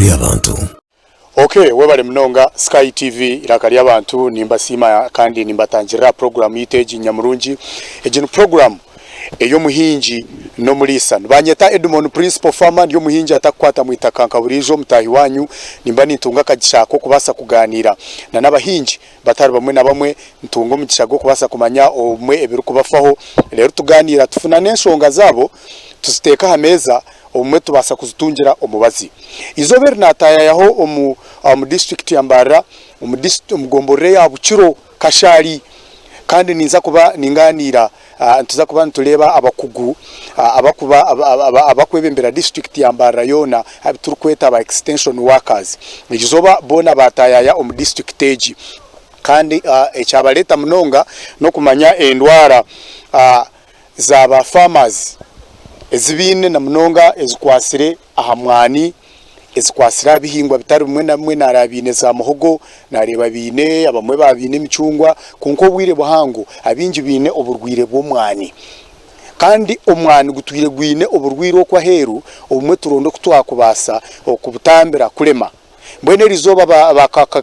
ry'abantu. Ok webale munonga Sky TV eiraka ry'abantu nimbasiima kandi nimbatangirira aha puroguramu yaitu egi nyamurungi. Egi ni puroguramu ey'omuhingi n'omuriisa. Nibanyeta Edmon Principal Farmer ndi omuhingi atakukwata mu itaka nka buriijo mutaahi waanyu. Nimba nintunga akagisha k'okubaasa kugaaniira na n'abahingi batari bamwe na bamwe ntunga omugisha gw'okubaasa kumanya obumwe ebirikubafaho reero tugaaniira tufuna n'enshonga zaabo tuziteeka aha meeza obumwe tubaasa kuzitungira omubazi. Eizooba eri naataayayaho omu omu disiturikiti ya Mbarara omu omu gomborora eya Bukiro Kashari kandi ninza kuba ningaaniira nituza kuba nitureeba abakugu abakuba abakwebembera disiturikiti ya Mbarara yoona abu turikweta ba extension workers. Erizooba boona baataayaaya omu disiturikiti egi kandi ekyabareeta munonga n'okumanya endwara za ba farmers ezi baine na munonga ezikwatsire aha mwani, ezikwatsire aha bihingwa bitari bimwe na bimwe, nareeba baine za muhogo, nareeba baine abamwe baaba baine emicungwa kwonka obwire buhango abaingi baine oburwaire bw'omwani. Kandi omwani gutwire gwine oburwaire okwo aheeru obumwe turonda oku twakubaasa okubutambira kurema. Mbwenu eri izooba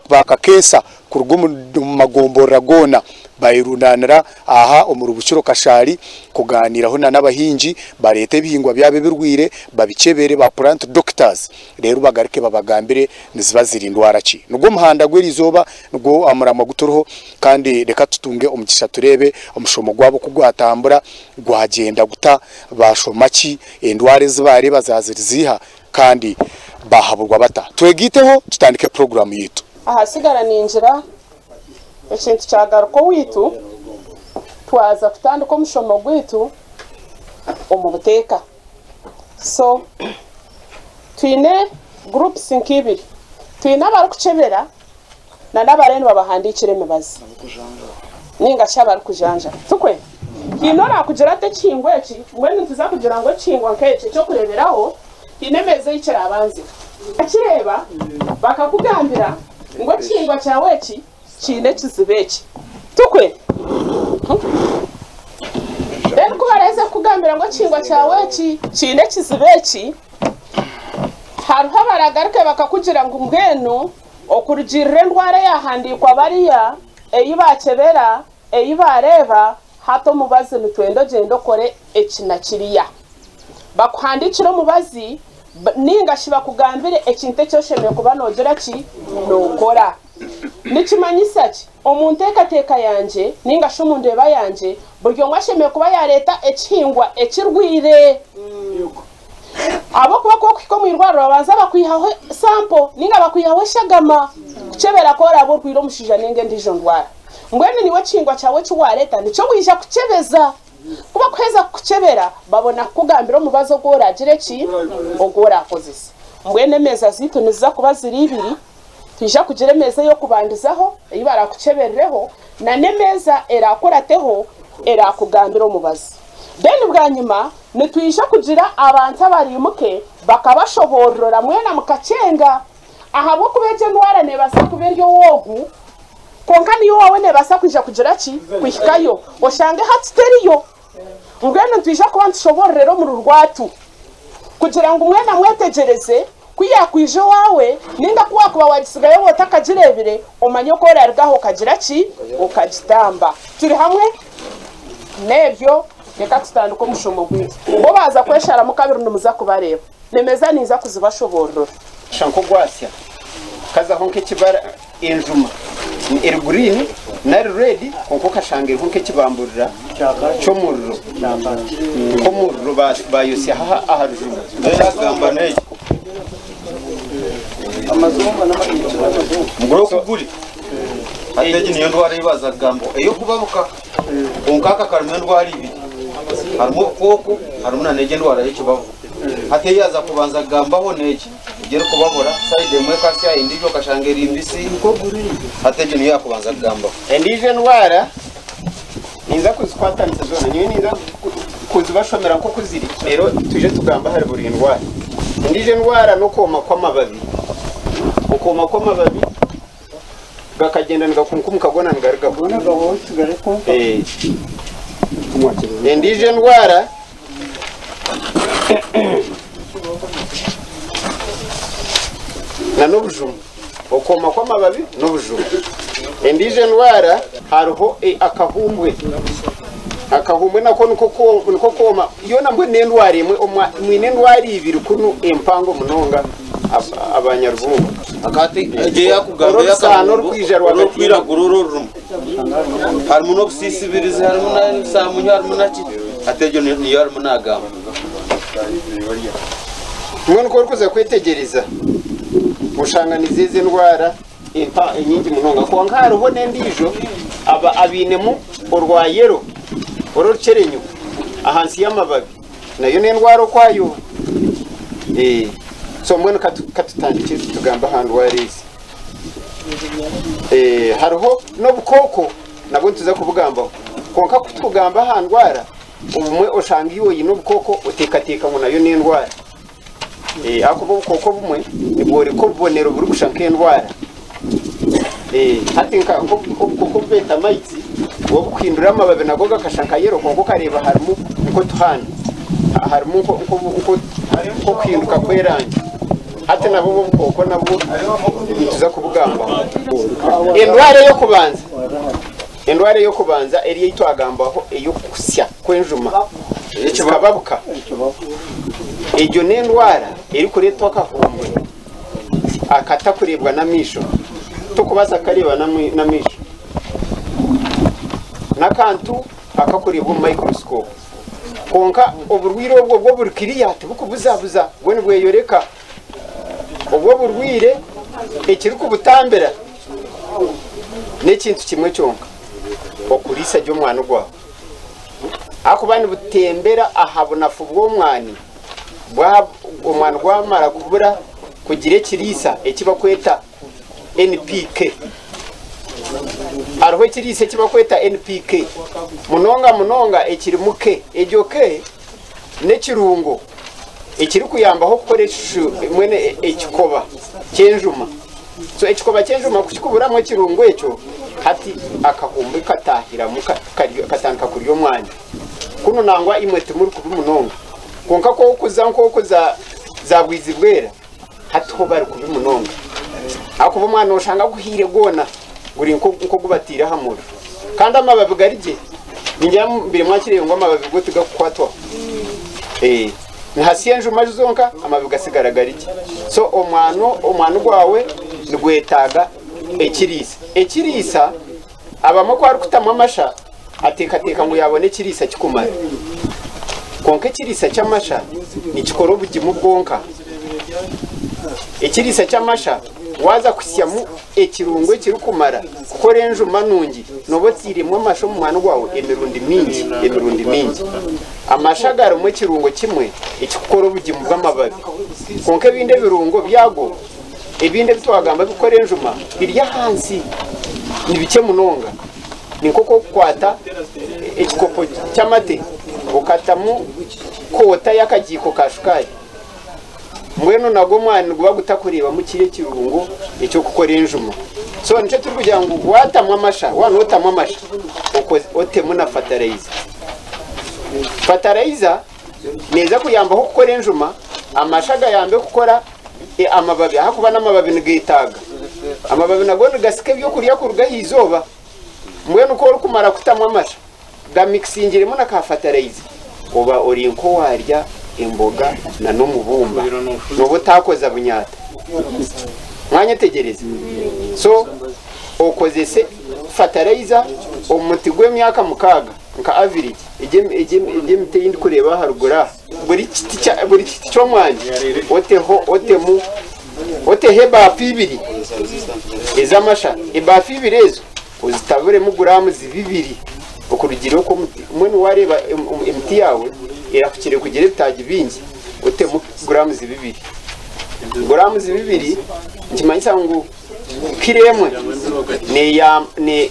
baakakeesa kuruga omu magomborora goona, baayerundaanira aha omuri Bukiro Kashaari kugaaniiraho n'abahingi, bareete ebihingwa byabo ebirwaire babikyebere ba plant doctors reero bagaruke babagambire niziba ziri ndwara ki. Nigwo muhanda gw'eri izooba, nigwo muramwa ogu turiho kandi reka tutunge omugisha tureebe omushomo gwabo oku gwatambura, gwagyenda guta, baashoma ki, endwara ezi baareeba zaaziri ziiha Kandi baahaburwa bata? Twegaiteho tutandike puroguraamu yaitu. Ahasigara ningira ekintu kyagaruka owaitu twaza kutandika omushomo gwaitu omu buteeka. So twine groups nk'ibiri, twine abarikukyebera na n'abariyo nibabahandiikira emibazi ninga shi abarikujanjaba. Tikwe? Haine oraakugira ati ekihingwa eki, mbwenu nituza kugira ngu ekihingwa nk'eki eky'okureeberaho, haine emeeza ei kiraabanzire. Wakireeba bakakugambira ngu ekihingwa kyawe eki kiine ekizibu eki. Tikwe? Then ku baraaheza kukugambira ngu ekihingwa kyawe eki kiine ekizibu eki, hariho abaraagaruke bakakugira ngu mbwenu Okurugiirira endwara eyaahandiikwa bariya, ei baakyebera, ei baareeba, hati omubazi nitwenda ogyende okore eki na kiriya. Bakuhandiikire omubazi nainga shi bakugambire ekintu eki oshemereire kuba noogira ki? Nookora. Nikimanyisa ki? Omu nteekateeka yangye nainga shi omu ndeeba yangye, buri omwe ashemereire kuba yaareeta ekihingwa ekirwaire. Ahabw'okuba ku orikuhika omu irwariro babanza bakwihaho sampo nainga bakwihaho eshagama kukyebera ku oraabe orwaire omushaija nainga endiijo ndwara. Mbwenu naiwe ekihingwa kyawe eki waareeta nikyo waija kukyebeza. Ku bakuheeza kukukyebera babona kukugambira omubazi ogu oraagire ki? Ogu oraakozese. Mbwenu emeeza zaitu niziza kuba ziri ibiri, twija kugira emeeza ey'okubandizaho ei baraakukyeberereho n'emeeza eraakurateho eraakugambire omubazi. Then bwanyima Nitwija kugira abantu abariimuke bakabashoboororera mwena mukakyenga, ahabw'okuba egyo endwara neebaasa kuba eri ow'ogu, kwonka niyo owaawe neebaasa kwija kugira ki? Kuhikayo. Oshange hati teriyo. Mbwenu nitwija kuba nitushoboororera omuri rwatu kugira ngu mwena mwetegyereze ku yaakwija owaawe nainga ku waakuba waagitsigayo waaba otakagireebire, omanye oku oraaruga aho okagira ki? Okagitamba. Turi hamwe? N'ebyo. Reka tutandike omushomo gwaitu. Bo baaza kwesharamu kabiri nimuza kubareeba. Nemeeza ninza kuzibashoboororera. Shusha nk'ogwasya kazaho nk'ekibara enjuma eri green nari red kwonka okashanga eriho nk'ekibamburira ky'omuriro nk'omuriro bayosyaho aha rujuma. Nagamba n'eki mugore okuguri hati egi niyo ndwara ei baza kugamba ey'okubabuka. Kwonka aka karimu endwara ibiri, harimu obukooko harimu nana egi endwara y'ekibabu. Hati ei yaaza kubanza kugambaho n'egi, egi erikubabura sayidi emwe ekasya endiijo okashanga eri mbisi, hati egyo niyo yaakubanza kugambaho. Endiijo endwara ninza kuzikwatanisa zoona, nyowe ninza kuzibashomera nk'oku ziri reero twije tugambe ahari buri ndwara. Endiijo endwara n'okwoma kw'amababi, okwoma kw'amababi. Gakagyenda nigakunkumuka goona nigarugaho. Endiijo endwara Na n'obujuma. Okwoma kw'amababi n'obujuma. Endiijo endwara hariho akahumbwe. Akahumbwe nako nikwo kwoma. Yoona mbwenu n'endwara emwe. Mwine endwara ibiri kunu empango munonga abanyarubungo. Akati egyo eyakugamba Orusaano orukwija rwagati. Orukwiragura oru orurimu harimu n'obusisibirizi harimu n'ebisamunyu harimu naki hati egyo niyo arimu nagamba. Mbwenu ku orikuza kwetegyereza oshanga nizo ezo endwara enyingi munonga kwonka hariho n'endiijo abainemu orwa yero oru orukyerenyo ahansi y'amababi nayo n'endwara okwayo. So mbwenu katutandikye tugambe aha ndwara ezi. Hariho n'obukooko nabwo nituza kubugambaho kwonka kutukugamba aha ndwara Obumwe oshanga iwe oine obukooko oteekateeka ngu nayo n'endwara. Ahakuba obukooko obumwe nibworeka obubonero burikushusha nk'endwara. Hati nk'obukooko obu beeta mites obu obukuhindura amababi nago gakashusha nka yellow kwonka okareeba harimu nk'otuhanda, harimu nk'okuhinduka kw'erangi. Hati nabwo obwo obukooko nabwo nituza kubugambaho. Endwara ey'okubanza. Endwara ey'okubanza eri ei twagambaho ey'okusya kw'enjuma zikababuka. Egyo n'endwara erikureetwa akahumbwe akatakureebwa n'amaisho. Tokubaasa kukareeba n'amaisho. N'akantu akakureebwa omu microscope. Kwonka oburwaire obwo bwo buri kiriya tibukubuzabuza bwo nibweyoreka. Obwo oburwaire ekirikubutambira n'ekintu kimwe kyonka, okuriisa gye omwani gwawe. Ahakuba nibutembera aha bunafu bw'omwani, omwani gwamara kubura kugira ekiriisa eki barikweta NPK. Hariho ekiriisa eki barikweta NPK, munonga munonga ekirimu K. Egyo K n'ekirungo ekirikuyambaho kukora eshushu mbwenu ekikoba ky'enjuma. So ekikoba ky'enjuma ku kikuburamu ekirungo ekyo, hati akahumbi katahiramu katandika kurya omwanya. Kunu nangwa imwe timuri kubi munonga. Kwonka ku orikuza nk'oku za Bwizibwera, hati ho bari kubi munonga. Ahakuba omwana noshanga guhiire gwona guri nk'ogu bataire aha muriro. Kandi amababi gari gye, ningira mbaire mwakireeba ngu amababi go tigakukwatwaho. Nihasya enjuma zonka amababi gasigara gari gye. So omwana omwani gwawe nigwetaaga ekiriisa. Ekiriisa abamwe ku arikutamu amasha ateekateeka ngu yaabona ekiriisa kikumara. Kwonka ekiriisa ky'amasha nikikora obugimu bwonka. Ekiriisa ky'amasha waaza kuhitsyamu ekirungo ekirikumara kukora enjuma nungi nooba otairemu amasha omu mwani gwawe emirundi mingi emirundi mingi. Amasha garimu ekirungo kimwe ekirikukora obugimu bw'amababi. Kwonka ebindi ebirungo byago ebindi ebi twagamba ebirikukora enjuma biri ahansi, ni bikye munonga. Ni nk'oku orikukwata ekikopo ky'amate okatamu koota y'akagiiko ka shukaari. Mbwenu nagwo omwani niguba gutakureebamu kiri ekirungo eky'okukora enjuma. So nikyo turikugira ngu waatamu amasha, waaba nootamu amasha, otemu na fatarayiza. Fatarayiza neeza kuyambaho kukora enjuma, amasha gayambe kukora amababi ahakuba n'amababi nigetaaga. Amababi nago nigasika ebyokurya kuruga aha izooba. Mbwenu ku orikumara kutamu amasha, gamikisingiremu na ka fatarayiza, oba ori nk'owaarya emboga n'omubumba. Nooba otaakoza bunyaata. Mwanyetegyereza? So okozese fatarayiza omu muti gw'emyaka mukaaga nka average, egi emiti ei ndikureeba aharuguru aha. Buri kiti kya buri kiti ky'omwani oteho otemu oteho ebaafu ibiri ez'amasha. Ebaafu ibiri ezo ozitaburemu guraamuzi bibiri okurugiirira oku omuti mbwenu waareeba emiti yaawe erahukire kugira ebitaagi bingi otemu guraamuzi bibiri. Guraamuzi bibiri nikimanyisa ngu Kiro emwe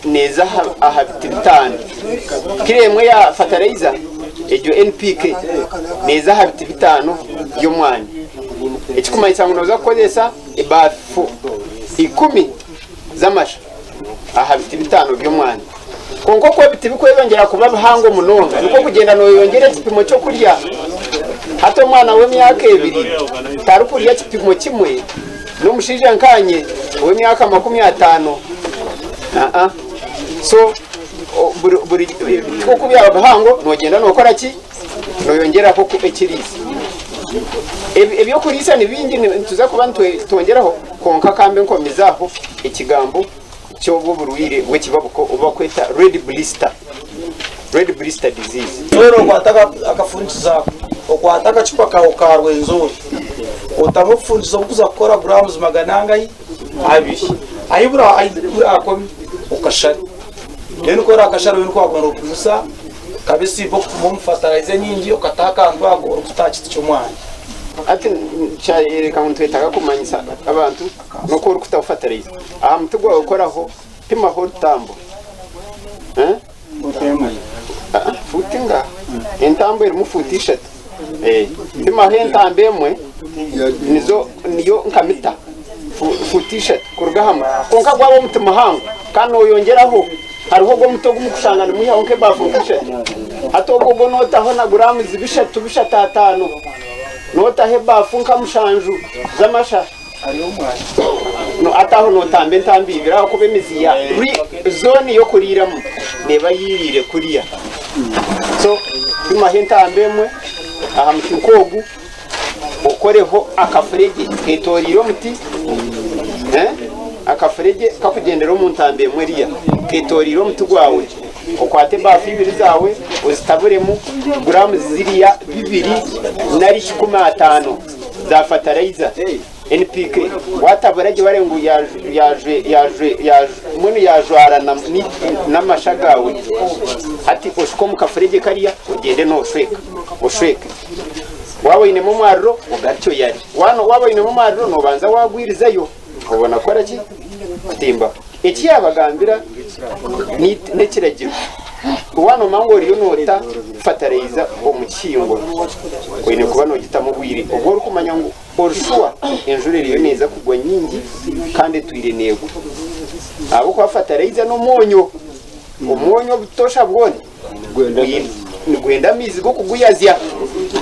neeza aha biti bitaano. Kiro emwe ya fatarayiza egyo NPK neeza aha biti bitaano by'omwani. Ekirikumanyisa ngu nooza kukozesa ebaafu ikumi z'amasha aha biti bitaano by'omwani. Kwonka oku ebiti birikweyongyera kuba bihango munonga, nikwo kugyenda nooyongyera ekipimo ky'okurya. Hati omwana w'emyaka ebiri tarikurya kipimo kimwe. N'omushaija nkaanye ow'emyaka 50 aa so buri buri oku byaba bihango nogyenda nokora ki? Noyongyeraho ekiriisa. Eby'okuriisa ni bingi nituza kuba nitwongyeraho kwonka kambe nkomize aho ekigambo ky'obwo oburwaire bw'ekibabuko obu bakweta red blister, red blister disease. Zoona okwate akafundikizo ako, okwate akacupa kaawe ka Rwenzori, otamu obufundikizo oburikuza kukora grams magana angahi? Abiri. Ahi buraakome okashare. Then ku orakashare oine kuba waguma nopimisa kabe simple okupima omu fertilizer enyingi okata akantu ako orikuta aha kiti ky'omwani. Hati kyayereka ngu nitwetaaga kumanyisa abantu n'oku orikutaho fertilizer aha muti gwawe koraho pimaho orutambo fuuti nga entambo erimu fuuti ishatu pimaho entambo emwe nizo niyo nka mita fuuti ishatu kuruga aha muti kwonka gwaba omuti muhango kandi noyongyeraho hariho ogwo omuti ogu mukushanga nimwihaho nk'ebaafu nk'ishatu hati ogwo gwo notaho na guraamuzi bishatu bishatu ataano notaho ebaafu nka mushanju z'amasha No, ati aho notamba entambi ibiri ahakuba emizi ya ri zone y'okuriiramu neeba yiiriire kuriya. So pimaho entambi emwe aha muti nk'ogu okoreho akafuregye ketorire omuti eh, akafuregye kakugyendera omu ntambi emwe eriya ketorire omuti gwawe okwate ebaafu ibiri zaawe ozitaburemu guramuzi ziriya bibiri nari 50. Za fatarayiza, NPK, watabura gye bareba ngu mbwenu yajwarana n'amasha gaawe, hati oshuke omu kafuregye kariya ogyende nooshweka, oshweke. Waaba oinemu omwariro ogarukye oyare. Waaba oinemu omwariro noobanza waagwirizayo obona kukora ki? Kutimbaho. Eki yaabagambira n'ekiragiro. Waaba noomanya ngu oriyo noota fatarayiza omu kihingwa, oine kuba noogitamu obwire obu orikumanya ngu ori shuwa enjura eriyo neeza kugwa nyingi kandi etwire neegwa. Ahabw'okuba fatarayiza n'omwonyo, omwonyo obutoosha bwona nigwenda amaizi g'okuguyazya.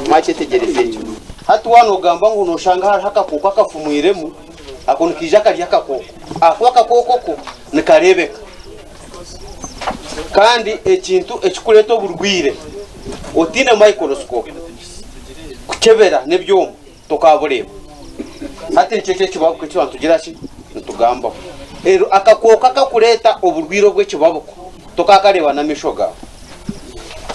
Mwakyetegyereza ekyo? Hati waaba noogamba ngu nooshanga hariho akakooko akafumwiremu, Ako nikaija kari akakooko. Ahakuba akakooko ko nikareebeka. Kandi ekintu ekirikureeta oburwaire otaine microscope kukyebera n'ebyoma tokaabureeba. Hati nikyo ekyo ekibabuko eki nitugira ki? Nitugambaho. Reero akakooko akakureeta oburwaire obw'ekibabuko tokaakareeba n'amaisho gaawe.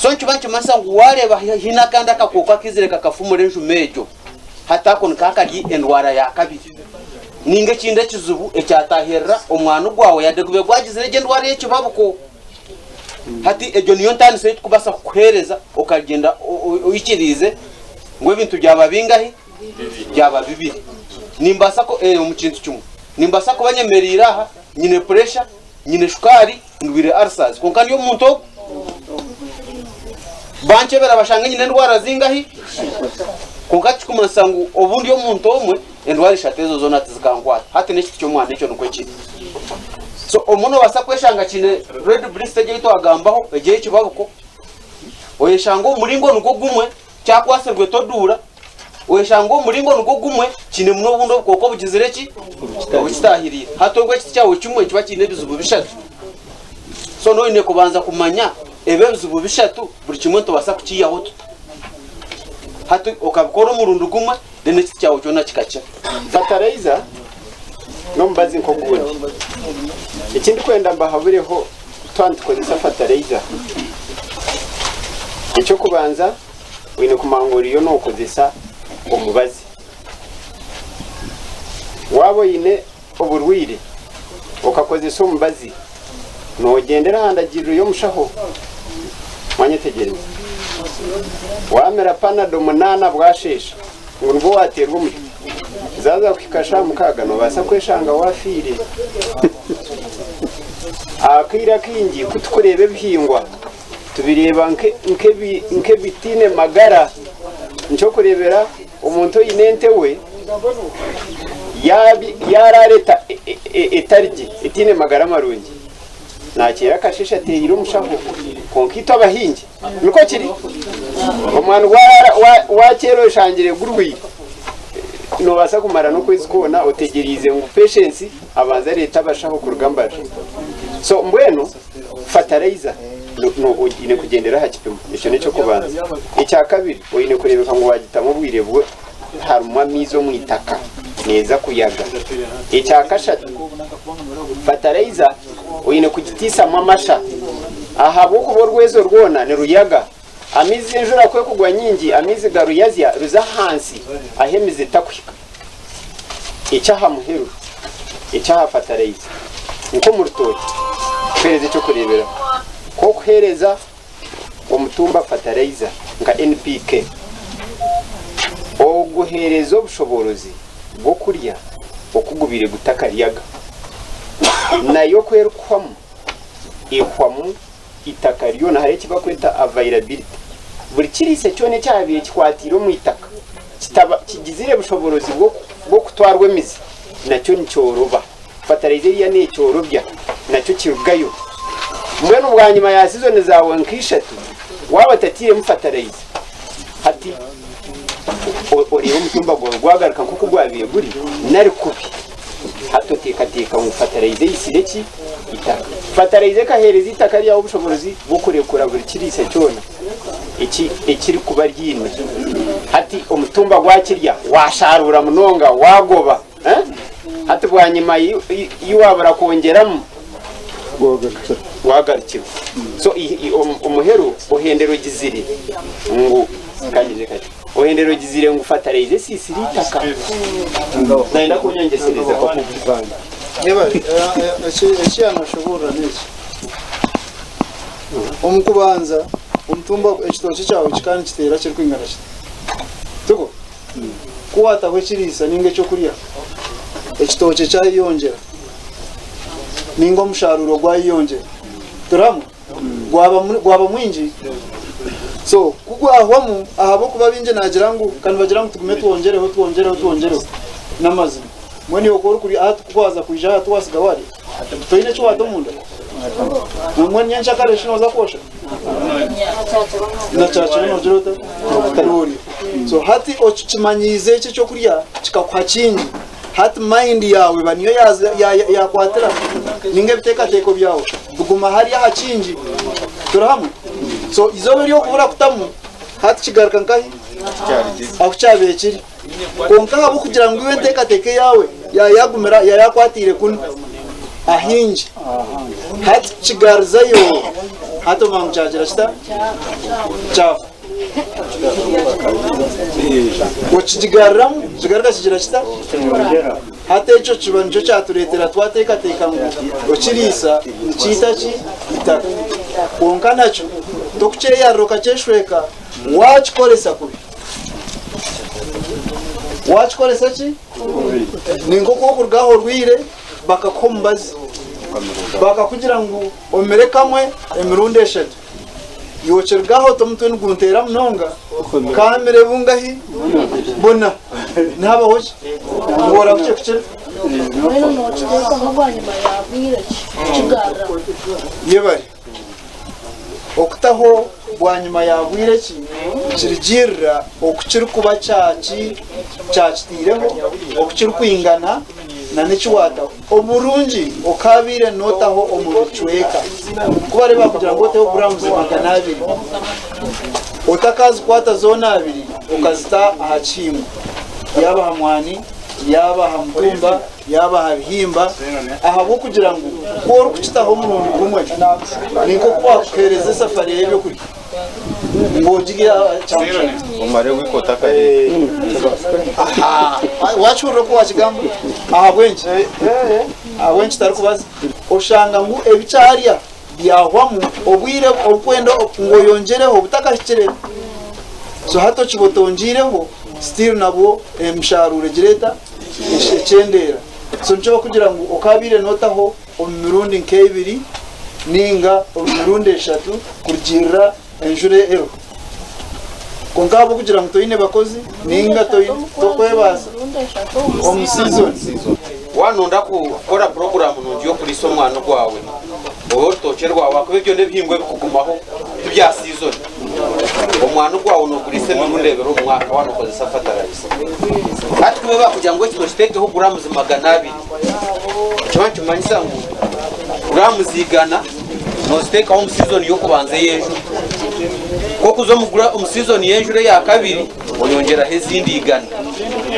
So nikiba nikimanyisa ngu waareeba haine akandi akakooko akaizire kakafumura enjuma egyo, Hati ako nikaba kari endwara ya kabiri ninga ekindi ekizibu ekyatahirira omwana gwawe yade gube gwagizire egyo endwara ey'ekibabuko. Hati egyo niyo ntaaniso ei turikubaasa kukuheereza okagyenda oikiriize ngu ebintu byaba bingahi? Byaba bibiri. Nimbaasa ku eh omu kintu kimwe, nimbaasa kuba nyemereire aha nyine puresha, nyine shukaari, ndwaire ulcers kwonka ndi omuntu ogu bankyebera bashange nyine endwara zingahi? Kwonka tikikumanyisa ngu obu ndi omuntu omwe endwara ishatu ezo zoona tizikankwata. Hati n'ekiti ky'omwana ekyo nikwo kiri. So omwe noobaasa kweshanga kiine red blister egi ei twagambaho egi ey'ekibabuko, oyeshanga omu muringo nigwo gumwe Kyakwasirwe toduura, oyeshanga omu muringo nigwo gumwe kiinemu n'obundi obukooko obugizire ki? Obukitaahiriire. Hati obwo ekiti kyawe kimwe nikiba kiine ebizibu bishatu. So noine kubanza kumanya ebi ebizibu bishatu buri kimwe nitubaasa kukiihaho tuta. Hati okabikora omurundi gumwe then ekiti kyawe kyona kikakira. Fertilizer n'omubazi nk'ogundi. Eki ndikwenda mbahabureho twaba nitukozesa fertilizer, eky'okubanza oine kumanya ngu oriyo nokozesa omubazi. Waaba oine oburwaire okakozesa omubazi, nogyendera aha ndagiriro y'omushaho. Mwanyetegyereza? Wamira panado munaana bwasheesha ngu nibwo wateerwa omutwe, zaaza kuhika shaaha mukaaga nobaasa kweshanga wafiire. Akaire akaingi ku turikureeba ebihingwa tubireeba nk'ebitaine magara. Nikyokureebera omuntu oine ente we yaaraara etari gye, etaine magara marungi, naakyera akasheeshe ateereire omushaho. Kwonka itwe abahingi nikwo kiri? Omwani wakyera oshangire gurwaire. Noobaasa kumara n'okwezi kwona otegyereize ngu Patience abanze areete abashaho kuruga Mbaju. So mbwenu fertilizer oine kugyendera aha kipimo, ekyo n'eky'okubanza. Ekya kabiri oine kureebeka ngu waagitamu obwire bu harimu amaizi omu itaka neeza kuyaga. Ekya kashatu fertilizer oine kugitiisamu amasha ahabw'okuba orwezo rwona niruyaga. Amaizi enjura ku ekugwa nyingi, amaizi garuyazya ruza ahansi ahu emizi etakuhika. Eky'aha muheru eky'aha fatarayiza, nk'omu rutookye, kuheereza eky'okureeberaho, ku okuheereza omutumba fatarayiza nka NPK, oguheereza obushoboorozi bw'okurya oku gubaire gutakaryaga. Nayo ku erikuhwamu, ehwamu eitaka ryona hariho eki barikweta availability. Buri kiriisa kyona ekyabaire kikwatiire omu itaka kitaba kigizire bushoboorozi bw'okutwarwa emizi nakyo nikyoroba. Fertilizer eriya nekyorobya nakyo kirugayo. Mbwenu bwanyima ya sizoni zaawe nka ishatu waaba otatairemu fertilizer hati oreeba omutumba gwawe gwagaruka nk'oku gwabaire guri nari kubi. Hati oteekateeka ngu fertilizer eitsire ki? Eitaka. Fertilizer ekaheereza eitaka ryawe obushoboorozi bw'okurekura buri kiriisa kyona eki ekirikuba ryiine. Hati omutumba gwakirya waasharuura munonga waagoba. Hati bwanyima yi waabura kwongyeramu waagarukirwa. So omuheru ohendera ogizire ngu kanyije kakye. Ohendera ogizire ngu fertilizer esiisire eitaka. Nayenda kunyongyesereza. Yebare, eki yanashoboorora n'eki, omu kubanza omutumba ekitookye kyawe kikaba nikiteera kirikwingana kita? Tikwo? Ku waataho ekiriisa nainga ekyokurya, ekitookye kyayeyongyera nainga omusharuuro gwayeyongyera. Turi hamwe? Gwaba gwaba mwingi. So ku gwahwamu ahabw'okuba abaingi naagira ngu ka nibagira ngu tugume twongyereho twongyereho twongyereho. N'amazima. Mbwenu iwe ku orikurya hati ku waaza kwija aha tiwaatsiga waarya? Toine eki waata omunda? Mbwenu nyenkyakare shi nooza kwosha? Na kyakiro noogira ota? Noorya. So hati okimanyiize eki ekyokurya kikakuha kingi, hati mind yaawe eba niyo yaakwatira ninga ebiteekateeko byawe biguma hari aha kingi. Turi hamwe? So eizooba eri orikubura kutamu, hati kigaruka nkahi? Ahu kyabaire kiri. Kwonka ahabw'okugira ngu iwe enteekateeka eyaawe yaayagumira yaayakwatiire kunu ahaingi, hati kukigarizayo hati omanya ngu kyagira kita? Kyafa. Okigigaruramu kigaruka kigira kita? Hati ekyo kiba nikyo kyatureetera twateekateeka ngu okiriisa nikiita ki? Itaka. Kwonka nakyo tokukyeyarira okakyeshweka waakikoresa kubi. Wakikoresa ki? Ni nk'oku orikuruga aha orwaire bakakuha omubazi bakakugira ngu omire kamwe emirundi eshatu. Iwe okiruga aho oti omutwe nigunteera munonga kamire bungahi? Buna. Nihabaho ki? Ngu orahukye kukira. Mbwenu nokiteekaho bwanyima ya bwire ki kukigaruraho? Yebare. Okutaho bwanyima ya bwire ki nikirigiirira oku kirikuba kyakitaireho, oku kirikwingana n'eki waataho. Oburungi okaabaire nootaho omu bicweka. Ku barebe baakugira ngu oteho grams 200, otakazikwata zoona abiri okazita aha kihingwa, yaaba aha mwani, yaaba aha mutumba, yaaba aha bihimba, ahabw'okugira ngu ku orikukitaho omurundi gumwe ni nk'oku baakuheereza esafariya y'ebyokurya ngu ogirye kyamushana. Omare wiiki otakariire. Aha, waakihurira oku waakigamba? Ahabw'enki? Ahabw'enki tarikubaza? Oshanga ngu ebi kyarya byahwamu obwire obukwenda ngu oyongyereho butakahikire. So hati okiba otongyireho still nabwo emisharuuro egira eta? Ekyendeera. So nikyo bakugira ngu okabaire notaho omu mirundi nk'ebiri ninga omu mirundi eshatu kurugiirira enjura eriho. Kwonka ahabw'okugira ngu toine bakozi ninga tokwebaasa omu season. Waanonda kukora puroguraamu nungi y'okuriisa omwana gwawe oba orutookye rwawe ahakuba ebyo n'ebihingwa ebirikugumaho tibya siizoni. Omwani gwawe noguriisa emirundi ebiri omu mwaka waaba nokozesa fataraiza. Hati kuba bakugira ngu eki okiteekeho guramuzi 200, nikiba nikimanyisa ngu guramuzi 100 noziteekaho omu sizoni y'okubanza ey'enjura. Ku orikuza omu sizoni y'enjura eya kabiri, oyongyeraho ezindi 100.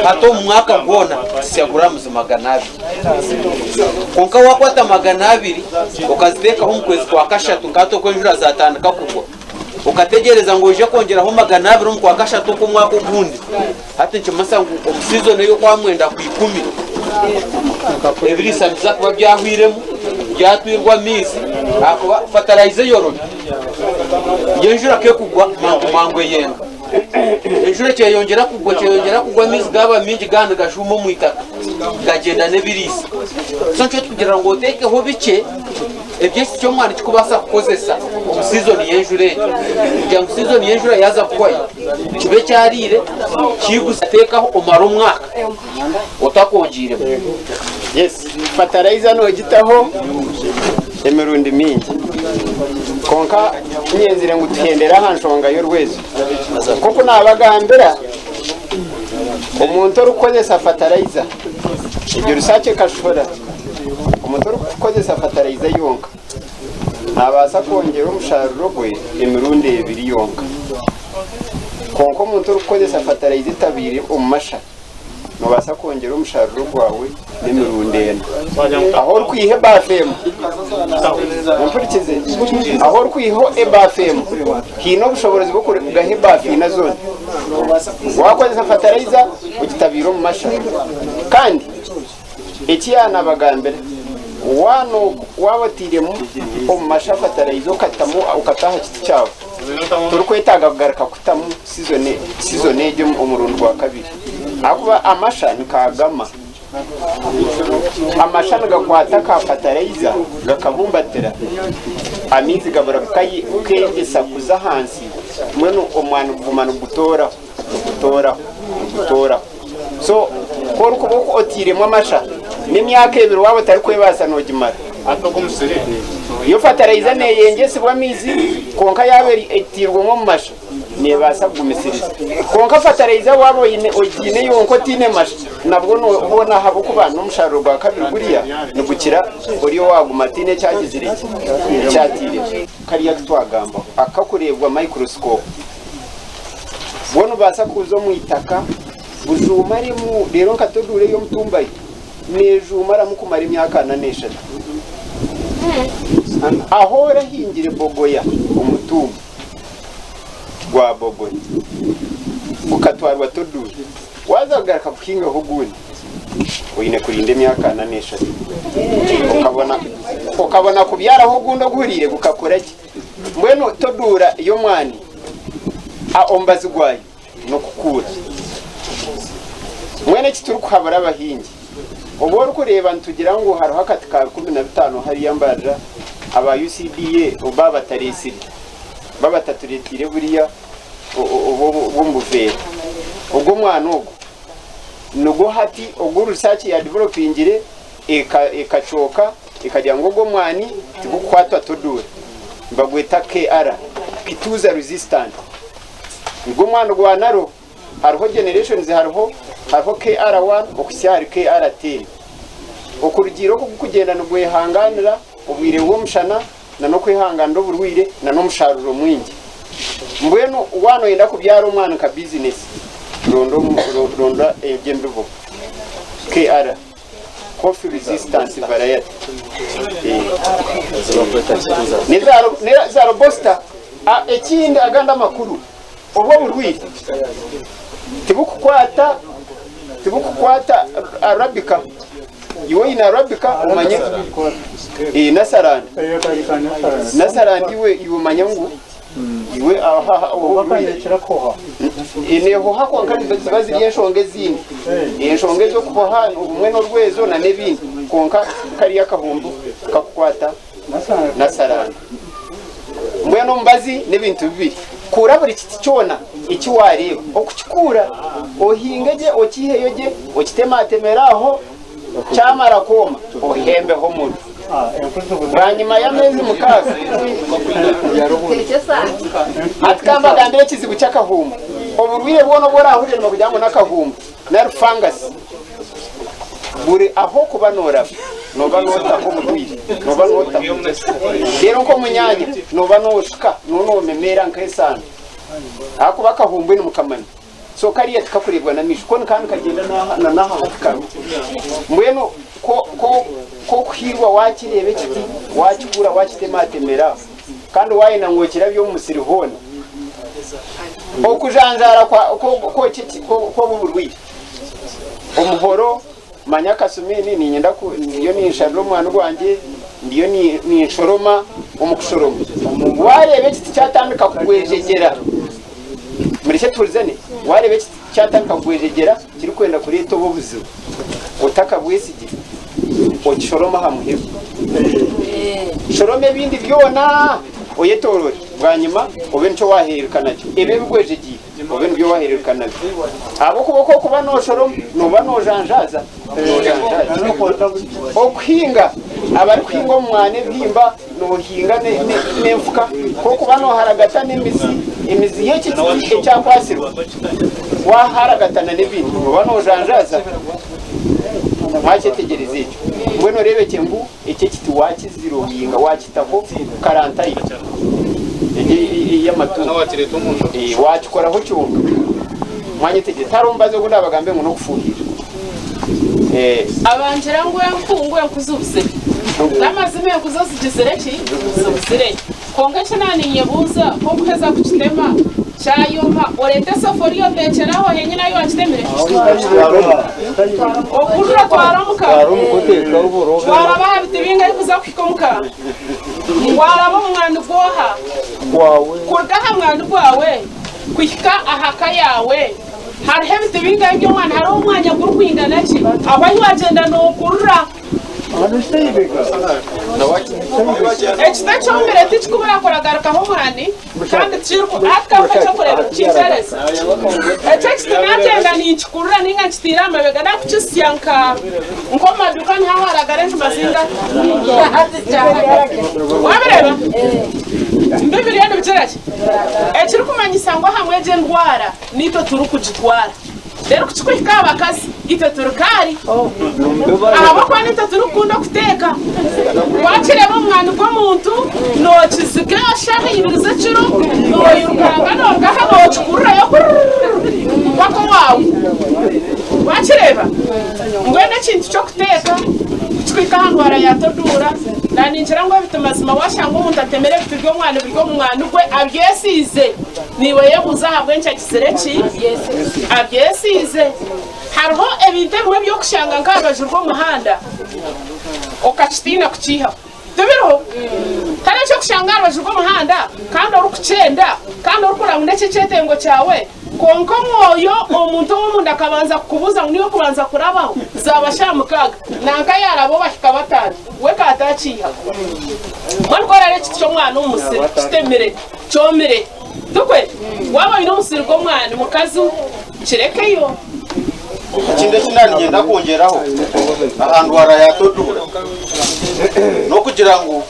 Hati omu mwaka gwona zisya guramuzi 200. Kwonka waakwata 200 okaziteekaho omu kwezi kwa kashatu nk'hati oku enjura zaatandika kugwa, okategyereza ngu oije kwongyeraho 200 omu kwa kashatu okw'omwaka ogundi, hati nikimanyisa ngu omu sizoni ey'okwamwenda kwa ikumi, ebiriisa nibiza kuba byahwiremu, byatwirwe amaizi ahakuba fatarayiza eyorobi, yo enjura ku ekugwa mangu mangu eyenga. Enjura ekyeyongyera kugwa, ekyeyongyera kugwa amaizi gaaba maingi gaaba nigashuuma omu itaka gagyenda n'ebiriisa. So nikyo tukugira ngu oteekeho bikye eby'ekiti ky'omwani kikubaasa kukozesa omu sizoni y'enjura egyo kugira ngu sizoni y'enjura yaaza kuhwayo kibe kyariire kiigusa teekaho omare omwaka otakwongyeiremu. Yes, fertilizer nogitaho emirundi mingi kwonka tinyenzire ngu tuhendere aha nshonga y'orwezo. Nk'oku naabagambira, omuntu orikukozesa fertilizer, egyo research ekashohora, omuntu orikukozesa fertilizer yonka naabaasa kwongyera omushaaruro gwe emirundi ebiri yonka. Kwonka omuntu orikukozesa fertilizer etabaire omu masha, Noobaasa kwongyera omusharuro gwawe n'emirundi ena. Ahu orikwiha ebaafu emwe, ompurikize, ahu orikwiha ebaafu emwe, haine obushoboorozi bw'okurugaho ebaafu ina zoona. Waakozesa fatarayiza ogitabiire omu masha. Kandi eki yaanabagambira, waaba otairemu omu masha fatarayiza okatamu okata aha kiti kyawe, torikwetaaga kugaruka kutamu sizoni egyo omurundi gwa kabiri. Ahakuba amasha nikaagama. Amasha nigakwata ka fatarayiza gakabumbatira, amaizi gabura kukegyesa kuza ahansi, mbwenu omwani guguma nigutooraho, nigutooraho, nigutooraho. So ku orikuba otairemu amasha, n'emyaka ebiri waaba otarikwebaasa noogimara. Yo fatarayiza neeyengyesibwa amaizi kwonka yaaba etairwemu omu masha, neebaasa kugumisiriza. Kwonka fatarayiza waaba oine ogiine yonka otaine masha, nabwo hoona ahabw'okuba n'omusharuro gwa kabiri guriya nigukira ori owaaguma ataine eki agizire ki, eki ataire. Kariya aku twagambaho akakureebwa microscope, bwo nibubaasa kuza omu itaka bujuumaremu reero nka toduura ey'omutumbayo neejuumaramu kumara emyaka ana n'eshatu. Ahu orahingire bogoya omutumba. gwa Bogoya gukatwarwa Toduura. Waaza kugaruka kuhingaho ogundi, oine kurinda emyaka ana n'eshatu okabona okabona kubyaraho ogundi oguhuriire gukakura gye. Mbwenu Toduura y'omwani omubazi gwayo n'okukuura. Mbwenu eki turikuhabura abahingi, obu orikureeba nitugira ngu hariho akati ka 15 hariya Mbarara aba UCDA obu baabatareetsire, babatatureeteire buriya obw'omu buveera. Ogwo omwana ogwo nigwo hati ogu research yadevelopingire ekacooka ekagira ngu ogwo omwani tigukukwatwa toduura. Nibagweta KR, Kituuza resistant. Nigwo omwani gwa naro. Hariho generations hariho hariho KR1 okuhitsya ahari KR10. Okurugiirira oku gurikugyenda nigwehangaanira obwire bw'omushana na n'okwehanganira oburwaire na n'omushaaruro mwingi. Mbwenu waaba noyenda kubyara omwana nka bizinesi, ronda ronda egyo embibo KR, Coffee Resistance Variety. N'eza Robusta. Ekindi agandi amakuru, obwo oburwaire tibukukwata tibukukwata Arabica. Iwe oine Arabica omanye eh, Nasarandi. Nasarandi iwe iwe omanye ngu iwe aha obwo oburwaire neehoha kwonka niziba ziri enshonga ezindi. Enshonga ez'okuhoha obumwe n'orwezo na n'ebindi kwonka kariya akahumbu kakukwata Nasarandi. Mbwenu omubazi n'ebintu bibiri. Kuura buri kiti kyona eki waareeba. Okukikuura, ohinge gye, okiiheyo gye, okitematemere aho, kyamara kwoma, ohembeho omuriro. Bwanyima y'ameezi mukaaga, hati ka mbagambire ekizibu ky'akahumba. Oburwaire bwona obu orahurira nibakugira ngu n'akahumba nari fangasi, buri ah'okuba nooraba nooba nootaho oburwaire, nooba nootaho. Reero nk'omunyaanya nooba nooshuka, nooba noomemeera nk'esaano ahakuba akahumbwe nimukamanya. So kariya tikakureebwa n'amaisho ko nikaba nikagyenda na n'aha hati kariho. Mbwenu ko ko k'okuhiirwa waakireeba ekiti waakikuura waakitematemera aho kandi waayenda ngu okirabye omu musiri hoona. Okujanjaara kwa kw'obu kw'obu burwaire, omuhoro manya akasumi ni niinyenda ku ndiyo ninsharira omwani gwangye ndiyo ni ninshoroma omu kushoroma waareeba ekiti kyatandika kugwejegyera Murekye tuhurizane, waareeba ekiti kyatandika kugwejegyera kirikwenda kureeta obu obuzibu, otakabwesigire, okishorome aha muheru. Shoroma ebindi byona oyetoorore, bwanyima obe nikyo waahereruka nakyo. Ebi ebigwejegyeire obe nibyo waahereruka nabyo. Ahabw'okuba oku orikuba nooshoroma, nooba noojanjaaza, noojanjaaza. Okuhinga, abarikuhinga omu mwanya ebihimba, Noohinga n'enfuka, kw'okuba nooharagatana emizi, emizi y'eki kiti ekyakwasirwe. Waaharagatana n'ebindi, nooba noojanjaaza. Mwakyetegyereza ekyo? Mbwenu oreebekye ngu eki ekiti waakiziroyinga, waakitaho karantayini egi ey'amatungo, waakikoraho kyonka. Mwanyetegyereza? Tihariho omubazi ogu ndaabagambe ngu n'okufuuhirira. Abangira ngu enku ngu enku zibuzire. N'amazima enku zo zigizire ki? Zibuzire. Kwonka eki naaninyebuuza, ku orikuheza kukitema kyayoma, oreeta esafuriya oteekyere aho henyine ahi waakitemire? Okurura otware omuka? Waraba aha biti bingahi kuza kuhika omuka? Waraba omu mwani gw'oha? Kuruga aha mwani gwawe kuhika aha ka yaawe, Hariho ebiti bingahi by'omwani? Hariho omwanya gurikwingana ki ahu ahi wagyenda nookurura? Ekiti ekyomire tikikubura kuragarukaho omwani kandi hati ka mpe eky'okureeberaho kintereza. Eki ekiti naagyenda ninkikurura nainga nkitaire aha mabega naakukisya nka nk'omu maduuka niho haragara enjuma zingahi? Wabireeba? Bibiriyo nibigira ki? Ekirikumanyisa ngu ahamwe egyo endwara Naitwe turikugitwara. Reero ku kirikuhika aha bakazi, itwe turi kaari. Ahabw'okuba naitwe turikukunda okuteeka. Waakireeba omu mwani gw'omuntu, nookiziga eshaaha ibiri z'ekiro, nooyirukanga nooruga aha nookikururayo kurururu mpaka owaawe. Waakireeba? Mbwenu ekintu ky'okuteeka ku kirikuhika aha ndwara ya toduura, naaningira ngu ebiti mazima waashanga omuntu atemire ebiti by'omwani biri omu mwani gwe abyesiize. Naiwe yebuuze ahabw'enki agizire ki? Abyesiize. Hariho ebintu ebimwe eby'okushanga nk'aha rubaju rw'omuhanda okakitiina kukiihaho. Tibiriho? Tihariho eky'okushanga aha rubaju rw'omuhanda kandi orikukyenda kandi orikureba ngu n'eky'ekyetengo kyawe kwonka omwoyo omuntu ow'omunda akabanza kukubuuza ngu niiwe okubanza kurabaho zaaba shaaha mukaaga nanka yaaraba obahika bataano we ka ataakiihaho. Mbwenu ku oraare ekiti ky'omwana omu musiri kitemire Kyomire. Tikwe? Waaba oine omusiri gw'omwani mukazi we, kirekeyo. Ekindi eki naaniinyenda kwongyeraho aha ndwara ya toduura n'okugira ngu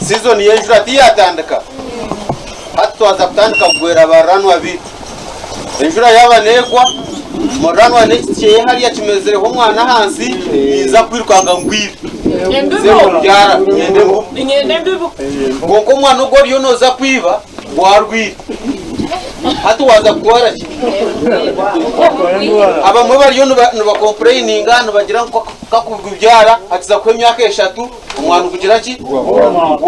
sizoni y'enjura tiyaatandika, hati twaza kutandika kugwera bariranwa baitu. Enjura yaaba neegwa, muriranwa n'ekiti kyeye hariya kimezireho omwana ahansi, ninza kwirukanga ngwibe. Nze kubyara nyende embubo. Niinyenda embibo. Kwonka omwana ogu oriyo nooza kwiba gwarwire. Hati waaza kutwara ki? Abamwe bariyo nibakompureyininga nibagira ngu kakugubyara hakiza kuhwa emyaka eshatu omwana gugira ki? Gwoma.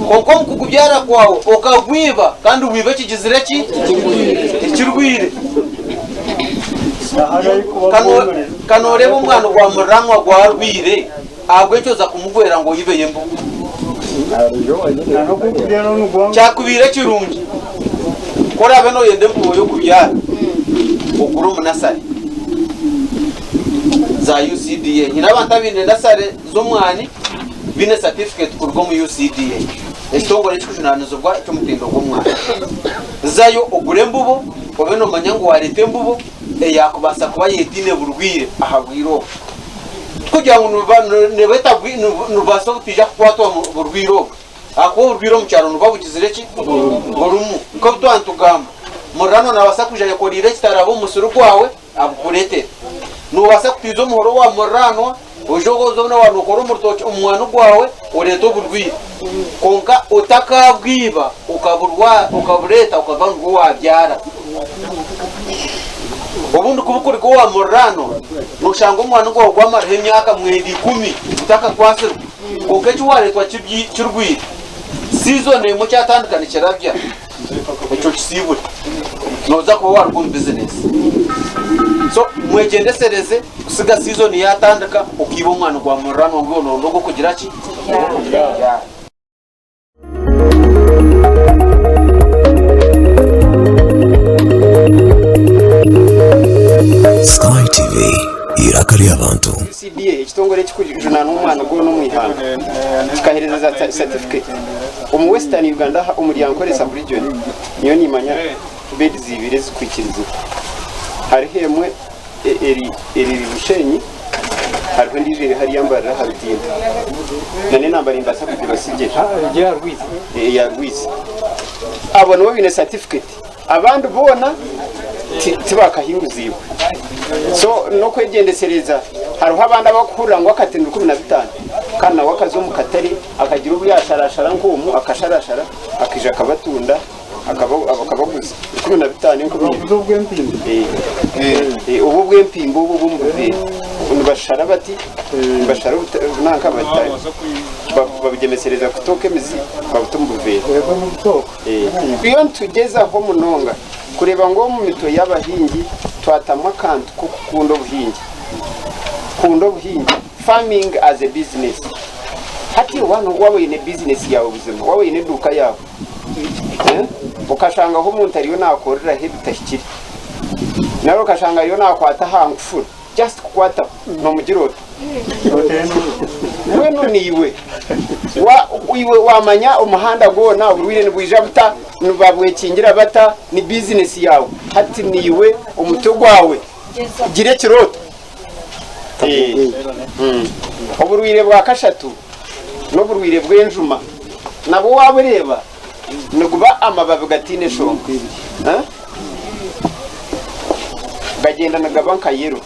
Kwonka omu kugubyara kwawe okagwiba kandi wiba ekigizire ki? Ekirwire. Ka nooreeba omwana gwa muriranwa gwarwire, ahabw'enki oza kumugwera ngu oibeyo embuga? Kyakubaire kirungi ku oraabe nooyenda embubo y'okubyara, ogure omu nasare za UCDA. Nyine abantu abaine nasare z'omwani baine satifiketi kuruga omu UCDA, ekitongore ekirikujunaanizibwa eky'omutindo gw'omwani. Zayo ogure embubo, obe noomanya ngu waareeta embubo eyaakubaasa kuba yetaine burwaire aha bwire obwo. Tikugira ngu nibubaasa obutaija kukwatwa burwaire obu, ahakuba oburwaire omu kyaro nibuba bugizire ki? Burimu. Nk'obu twaba nitugamba, muriranwa naabaasa kwija ayekoreire ekitaraba omu musiri gwawe abukureetere. Noobaasa kutiiza omuhoro owa muriranwa, oije oze waaba nookora omu rutookye omu mwani gwawe oreete oburwaire. Kwonka otakaabwiba okabureeta okaba nibwo waabyara. Obundi ku burikuruga owa muriraanwa, nooshanga omwana gwawe gwamaraho emyaka mwenda ikumi gutakakwasirwe. Kwonka eki waareetwa kirwaire, siizoni emwe kyatandika nikirabya, ekyo kisiibure. Nooza kuba waaruga omu bizinesi. So mwegyendesereze kusiga siizoni yaatandika okaiba omwana gwa muriraanwa ngu iwe nooronda ogw'okugira ki? Ogw'okubyara. Sky TV, eiraka ry'abantu. UCDA, ekitongore ekirikujunaanwa omwana gwona omu ihanga, kikaheereza za satifiketi omu Western Uganda omuri Ankole sub-region. Nyowe nimanya beds ibiri ezikwikirizibwa. Hariho emwe eri eri Bushenyi hariho endiijo eri hariya Mbarara aha rutindo na n'enamba nimbaasa kugibasigira eya Rwizi. Abo nibo baine certificate abandi boona tibakahinguziibwe. So n'okwegyendesereza hariho abandi abakuhurira ngu akati ni 15 kandi nawe akaza omu katare akagira obu yasharashara nk'omu akasharashara akaija akabatunda. Akabaguza 15 enkumi ibiri. Obu obw'empimbi obu obw'omu buveera nibashara bati, nibashara nanka babugyemesereza kutooka emizi babuta omu buveera. Turiyo nitugyezaho munonga kureeba ngu omu mitwe y'abahingi twatamu akantu k'okukunda obuhingi. Kunda obuhingi, farming as a business. Hati waaba oine bizinesi yaawe buzima, waaba oine eduuka yaawe, Okashangaho omuntu ariyo nakoreraho ebitahikire nari okashanga ariyo nakwata aha nkufuru just kukwataho nomugira ota? Mbwenu naiwe iwe wamanya omuhanda gwona oburwaire nibwija buta, nibabwekingira bata, ni bizinesi yaawe hati naiwe omutwe gwawe gira ekirooto. Oburwaire bwa kashatu n'oburwaire bw'enjuma. Nabwo waabureeba niguba amababi gataine nshonga. Gagyenda nigaba nka yero.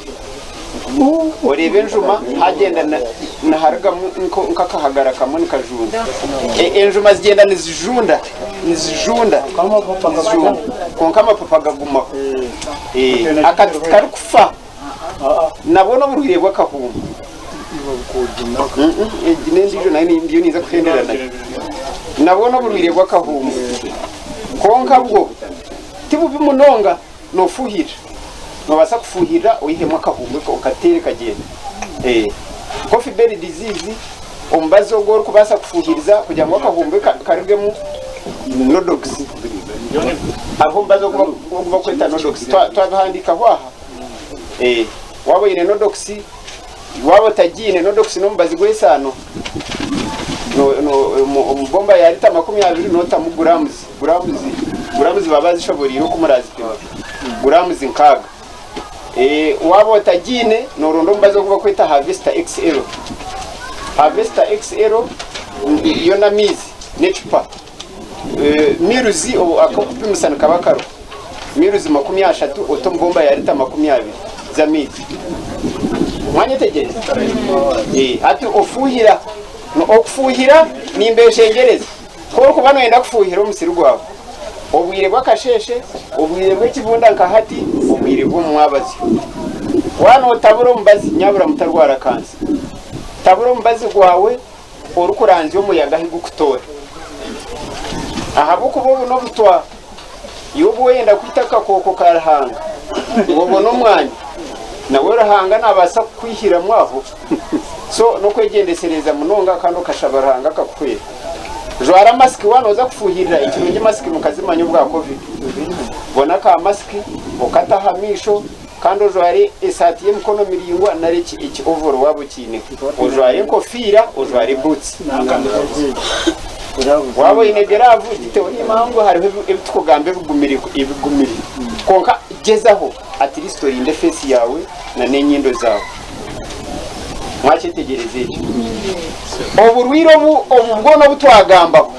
Oreeba enjuma hagyenda niharugamu nk'akahagara kamwe nikajunda. Enjuma zigyenda nizijunda, nizijunda, nizijunda kwonka amapapa gagumaho. Akati tikarikufa. Nabwo n'oburwaire bw'akahumba. Egi n'endiijo nayo ndiyo ninza kuhendera nayo. Nabwo n'oburwaire bw'akahumba. Kwonka bwo ti bubi munonga noofuuhirira. Noobaasa kufuuhirira oihemu akahumba okateere kagyenda. Coffee berry disease omubazi ogu orikubaasa kufuuhiriza kugira ngu akahumbi karugemu Nodox. Hariho omubazi ogu barikweta Nodox. Twabihandiikaho aha. Waaba oine Nodox, waaba otagiine, Nodox n'omubazi gw'esaano. Omu bomba ya rita 20 nootamu guramuzi, guramuzi, guramuzi baba bazishoboreire oku muraazipima, guramuzi 60. Waaba otagiine, nooronda omubazi ogu barikweta Harvester XL. Harvester XL yo n'amaizi n'ecupa. Miruzi ak'okupimisa nikaba kariho. Miruzi 30 ote omu bomba ya rita 20 z'amaizi. Mwanyetegyereza? Hati ofuuhira. Okufuuhira nimbeshengyereza. Ku orikuba nooyenda kufuuhira omusiri gwawe, obwire bw'akasheeshe, obwire bw'ekibunda nka hati, obwire bw'omu mwabazyo. Waaba nootabura omubazi, nyabura mutarwara kansa. Tabura omubazi gwawe orikuranzya omuyaga ahu gurikutoora. Ahabw'okuba obu n'obutwa, iwe obu wayenda kwita akakooko ka Ruhanga ngu obone omwanya, nawe Ruhanga naabaasa kukwihiramu aho. So n'okwegyendesereza munonga kandi okashaba Ruhanga akakuhwera. Jwara masiki waaba nooza kufuuhirira, ekirungi masiki mukazimanya obwa covid. Bona ka masiki okate aha maisho kandi ojware esaati y'emikono miraingwa nari eki ovoro waaba okiineho. Ojware enkofiira, ojware buutsi. Waaba oine giraavu giteho nimanya ngu hariho ebi turikugamba ebigumire ebigumire kwonka gyezaho at least orinde feesi yaawe n'enyindo zaawe. Mwakyetegyereza ekyo? Oburwaire obu obu bwona obu twagambaho,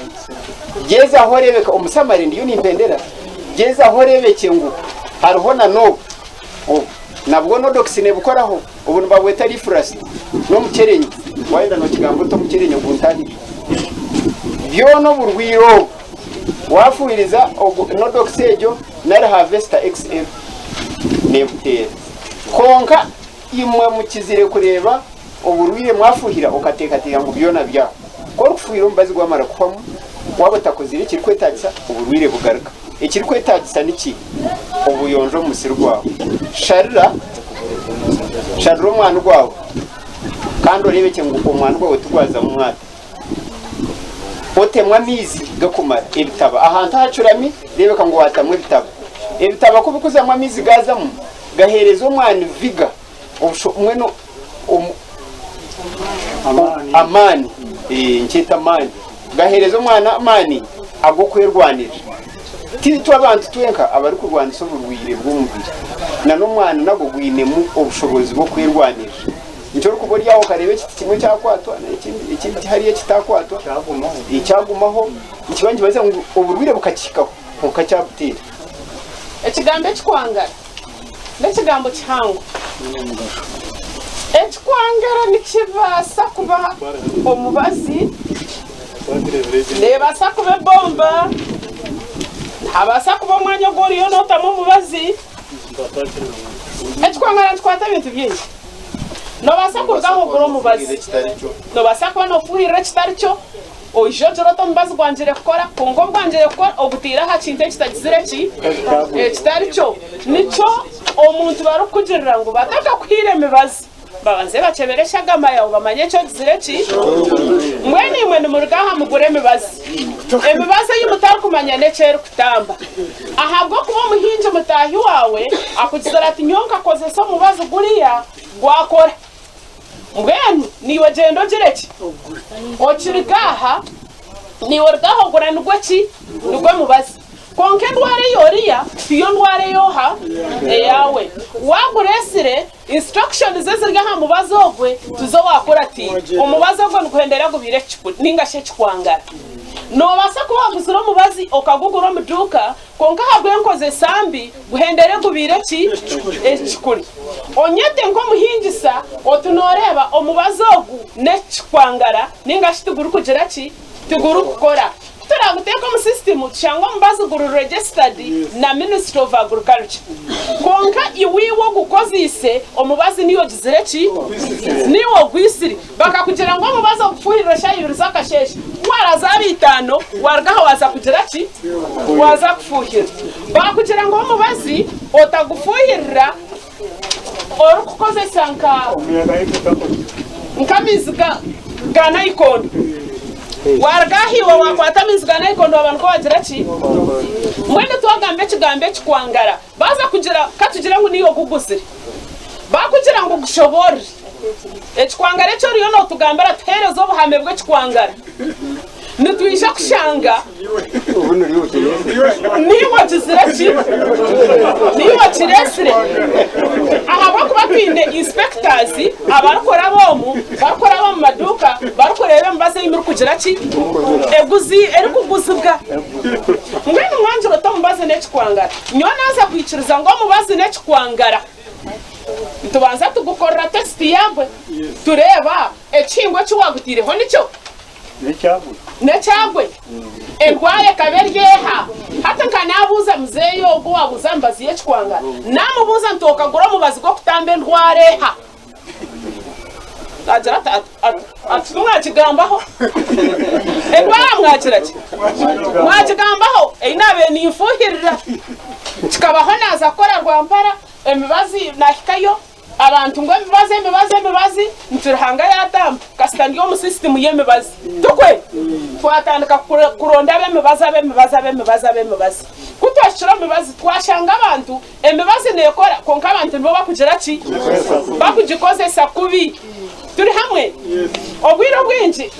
gyezaho oreebeke, omu summary ndiyo nimpendera, gyezaho oreebekye ngu hariho na n'obu, obu nabwo Nodox nebukoraho, obu nibabweta Leafrust, n'omukyerenyo, wayenda nokigamba oti omukyerenyo guntahire. Byona oburwaire obu wafuhiriza ogu Nodox egyo nari Harvester XL nebuteera. Kwonka Imwe mukizire kureeba oburwaire mwafuhira okateekateeka ngu byona byahwa. Ku orikufuhira omubazi gwamara kuhwamu, waaba otakozire ekirikwetaagisa, oburwaire bugaruka. Ekirikwetaagisa niki? Obuyonjo omu musiri gwawe. Sharira, sharira omwani gwawe kandi oreebekye ngu omwani gwawe tigwazamu mwata. Otemu amaizi gakumara, ebitaba. Ahantu ahacurami, reebeka ngu waatamu ebitaba. Ebitaba ku bikuzamu amaizi gaazamu, Gaheereza omwani vigour, obusho mbwenu omu amaani, nkyeta amaani, gaheereza omwana amaani ag'okwerwanirira. Titwe abantu twenka abarikurwanisa oburwaire bw'omubiri, na n'omwana nagwo gwinemu obushoboorozi bw'okwerwanirira. Nikyo orikuba ori aho okareeba ekiti kimwe kyakwatwa ekindi hariya kitakwatwa, kyagumaho, nikiba nikibaasa ngu oburwaire bukakihikaho kwonka kyabuteera. Ekigambo ekikwangara n'ekigambo kihango. Ekikwangara nikibaasa kuba omubazi, neebaasa kuba ebomba, nihabaasa kuba omwanya ogu oriyo nootamu omubazi. Ekikwangara nikikwata ebintu bingi. Noobaasa kuruga aho ogure omubazi, noobaasa kuba noofuuhirira ekitari kyo. Oije ogire oti omubazi gwangire kukora, kwonka obu gwangire kukora ogutaire aha kintu ekitagizire ki? Ekitari kyo. Nikyo omuntu barikukugirira ngu batakakuhaire emibazi, babanze bakyebere eshagama yaawe bamanye eki ogizire ki? Mbwenu imwe nimuruga aha mugure emibazi. Emibazi ei mutarikumanya n'eki erikutamba. Ahabw'okuba omuhingi mutaahi waawe akugizire ati nyowe nkakozesa omubazi guriya gwakora. Mbwenu naiwe gyenda ogire ki? Okiriga aha, naiwe oruga aha ogura nigwo ki? Nigwo mubazi. Kwonka endwara ei oriya tiyo ndwara ey'oha? Eyaawe. Waagura esire, instructions eziri aha mubazi ogwe tizo waakuratiire. Omubazi ogwo niguhendera gubaire ekikuri nainga shi ekikwangara. Noobaasa kuba waaguzire omubazi okagugura omu duuka, Kwonka ahabw'enkozesa mbi, guhendere gubaire ki? Ekikuri. Onyete nk'omuhingisa oti nooreeba omubazi ogu n'ekikwangara nainga shi tigurikugira ki? Tigurikukora. Ku turaaguteeka omu sisitimu tushanga omubazi guri registered na Ministry of Agriculture. Kwonka iwe iwe ogukozeise omubazi niiwe ogizire ki? Niiwe ogwisire. Bakakugira ngu omubazi ogufuuhirire shaaha ibiri z'akasheeshe, ku waarazaaba itaano, waaruga aha waaza kugira ki? Waaza kufuuhira. Baakugira ngu omubazi otagufuuhirira orikukozesa nka nk'amaizi ga ga naikondo. Waaruga aha iwe waakwata amaizi ga naikondo waaba nikwo waagira ki? Mbwenu twagamba ekigambo ekikwangara, baaza kugira, ka tugire ngu niiwe oguguzire. Baakugira ngu gushoboorore. Ekikwangara eki oriyo nootugambira tuheereze obuhame bw'ekikwangara. Nitwija kushanga niiwe ogizire ki? Niiwe okireetsire. Ahabw'okuba twine inspectors abarikuraba omu, barikuraba omu maduuka barikureeba emibazi ei murikugira ki? Eguzi erikuguzibwa. Mbwenu mwangira oti omubazi n'ekikwangara. Nyowe naaza kwikiriza ngu omubazi n'ekikwangara. Nitubanza tugukorera tesiti yagwe tureeba ekihingwa eki waagutaireho nikyo n'ekyagwe. Endwara ekaba eri eha? Hati nka naabuuza muzeeyi ogwo owaabuuza aha mibazi y'ekikwangara, naamubuuza nti okagura omubazi gw'okutamba endwara eha? Naagira ati, ati, ati timwakigambaho. Endwara mwagira ki? Mwagigambaho? Ei naabaire ninfuuhirira. Kikabaho naaza kukora rwampara, Emibazi nahikayo abantu ngu emibazi emibazi emibazi nti Ruhanga yatamba kasita ndi omu system y'emibazi tukwe twatandika kuronda ab'emibazi ab'emibazi ab'emibazi ab'emibazi ku twahikire omu mibazi twashanga abantu emibazi nekora kwonka abantu nibo bakugira ki bakugikozesa kubi turi hamwe obwire obwingi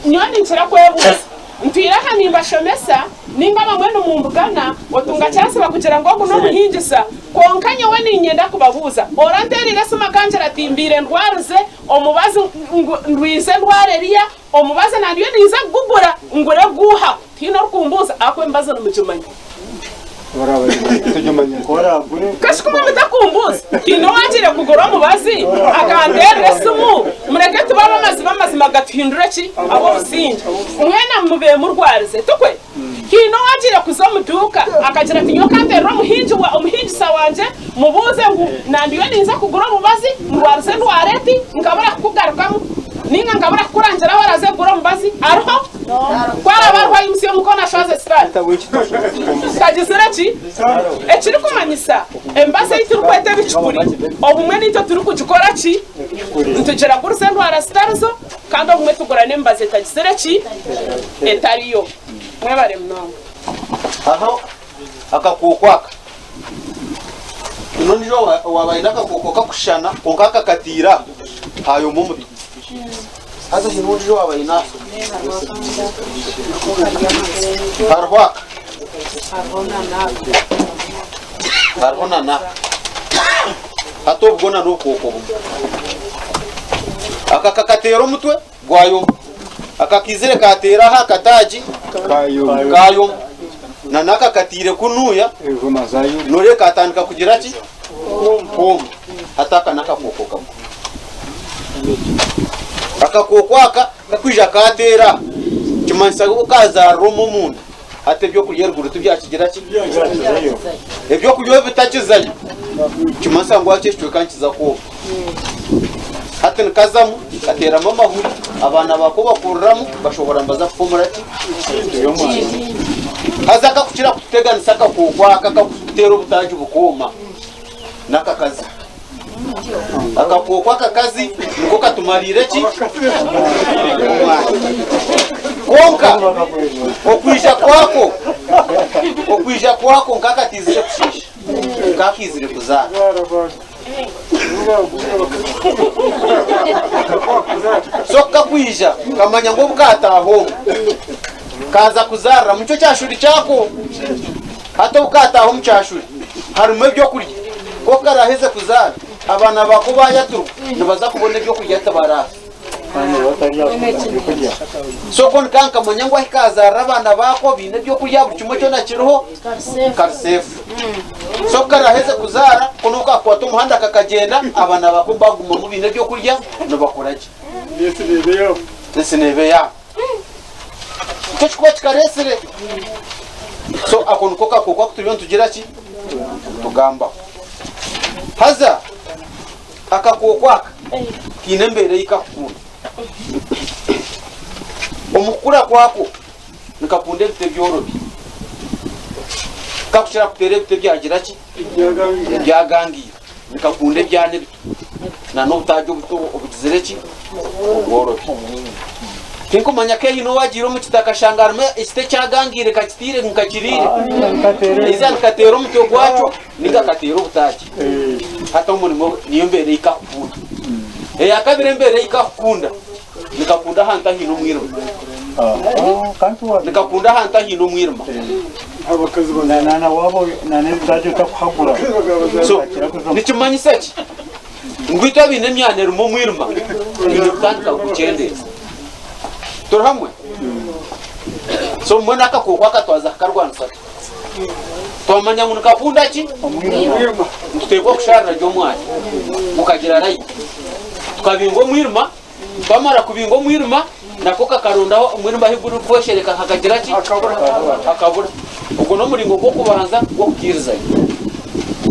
nyowe ninkira kwebuuza ntwire aha nimbashomesa. Ninga abamwe nimumbugana otunga chance bakugira ngu ogu n'omuhingisa. Kwonka nyowe niinyenda kubabuuza, oranteereire esimu akangira ati mbaire ndwarize omubazi ngu ndwize endwara eriya, omubazi na ndiyo ninza kugugura ngure guuha? Tihaine orikumbuuza ahakuba emibazi nimugimanya. Kashi kuba mutakumbuuza, haine owagiire kugura omubazi akanteerera esimu? Mureke tube ab'amazima, amazima gatuhindure ki? Ab'obusingye. Mwena mube murwarize, tikwe? Haine owagiire kuza omu duuka akagira ati nyowe kanteerere omuhingi wa omuhingisa wangye mubuuze ngu na ndiyo ninza kugura omubazi ndwarize endwara eti nkabura kukugarukamu ninga nkabura kukurangira ahu oraze kugura omubazi ariho? Ku araabe ariho aimutsye omukono ashwaze sitaane. Tagizire ki? Ekirikumanyisa emibazi ei turikweta ebicupuri obumwe naitwe turikugikora ki? Nitugiraguriza endwara zitarizo Kandi obumwe tugura n'emibazi etagizire ki? Etariyo. Mwebare munonga. Hariho akakooko aka. Haine ondiijo owaaba aine akakooko kakushushana kwonka akakatiire aha haayoma omutwe. Haza haine ondiijo owaaba aine aha. Hariho aka. Hariho na n'aka. Hati obu bwona n'obukooko bumwe. Aka kakateera omutwe gwayoma. Aka kaizire kaateera aha akataagi kaayoma. Na n'aka kataire kunuuya noreeba kaatandika kugira ki? Kwoma. Hati aka n'akakooko kamwe. Akakooko aka kakwija kaateera aha kimanyisa ngu kazaarira omu omunda. Hati ebyokurya eruguru tibyakigira ki? Ebyokurya obu bitakizayo, nikimanyisa ngu eki ekicweka nikiza kwoma. Hati nikazamu, kateeramu amahuri, abaana baako bakuriramu, bashohora nibaza kufomora ki? Haza akakukira kututeganisa akakooko aka akakuteera obutaagi bukooma, n'akakazi. Akakooko akakazi niko katumariire ki? Omwanya. Kwonka okwija kwako, okwija kwako nkakatiizire kushiisha, nkakaizire kuzaara. So kukakwija kamanya ngu obu kaataaha omu, kaaza kuzaarira mu kyo kyashuri kyako. Hati obu kaataaha omu kyashuri, harimu ebyokurya. Ku karaaheze kuzaara, abaana baako baayaturwa, nibaza kubona ebyokurya tibaraafe. So ko nika nkamanya ngu ahi kaazaarira abaana baako baine ebyokurya buri kimwe kyona kiriho, kari seefu. So ku karaaheze kuzaara, ku nobu kaakukwata omuhanda kakagyenda, abaana baako bagumamu baine ebyokurya, nibakura gye. Ensi neeba eyaabo. Nikyo kikuba kikareetsire. So ako niko kakooko aku turiyo nitugira ki? Tugambaho. Haza akakooko aka kaine embeera ei kakukunda. Omu kukura kwako nikakunda ebiti ebyorobi. Kakukira kuteera ebiti ebyagira ki? Ebyagangaire. Nikakunda ebyana ebito na n'obutaagi obuto obugizire ki? Obworobi. Tinkumanya kehi n'owagiire omu kiti akashanga harimu ekiti ekyagangaire kakitiire nkakiriire. Eiza nikateera omutwe gwakyo ninga kateera obutaagi. Hati omurimo niyo mbeera ei kakukunda. Eyakabiri embeera ei kakukunda, nikakunda ahantu ahaine omwirima. Nikakunda ahantu ahaine omwirima. So, nikimanyisa ki? Ngu itwe abaine emyanya erimu omwirima twine kutandika kugukyendeeza. Turi hamwe? So mbwenu akakooko aka twaza kukarwanisa tuta? Twamanya ngu nikakunda ki? Nituteekwa kusharira gye omwanya gukagira layini. Tukabinga omwirima Twamara kubinga omwirima, nako kakarondaho omwirima ahu gurikweshereka kakagira ki? Kakabura. Ogwo n'omuringo gw'okubanza gw'okukiirizanya.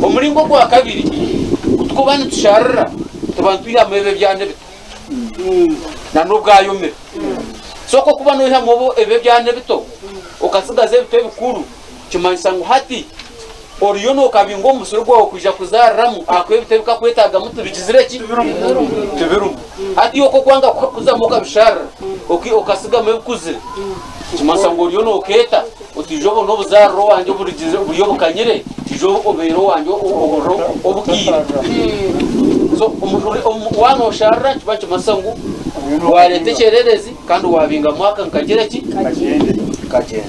Omuringo ogwa kabiri, ku turikuba nitusharira, tuba nitwihamu ebi ebyana ebito nan'obwayomire. So ku orikuba noihamu ebi ebyana ebito, okatsigaza ebito ebikuru, kimanyisa ngu hati Oriyo nookabinga omu musiri gwawe kwija kuzaariramu, ahakuba ebiti ebikakwetaagamu tibigizire ki? Tibirimu. Hati iwe ku okwanga kuzamu okabisharira, okasigamu ebikuzire, nikimanyisa ngu oriyo nookeeta oti ija obone obuzaariro owangye oburigizire buri obukanyire, ija obeere owangye obukiire. So waaba noosharira nikiba nikimanyisa ngu waareeta ekyererezi kandi waabingamu aka ngu kagire ki? Kagyende.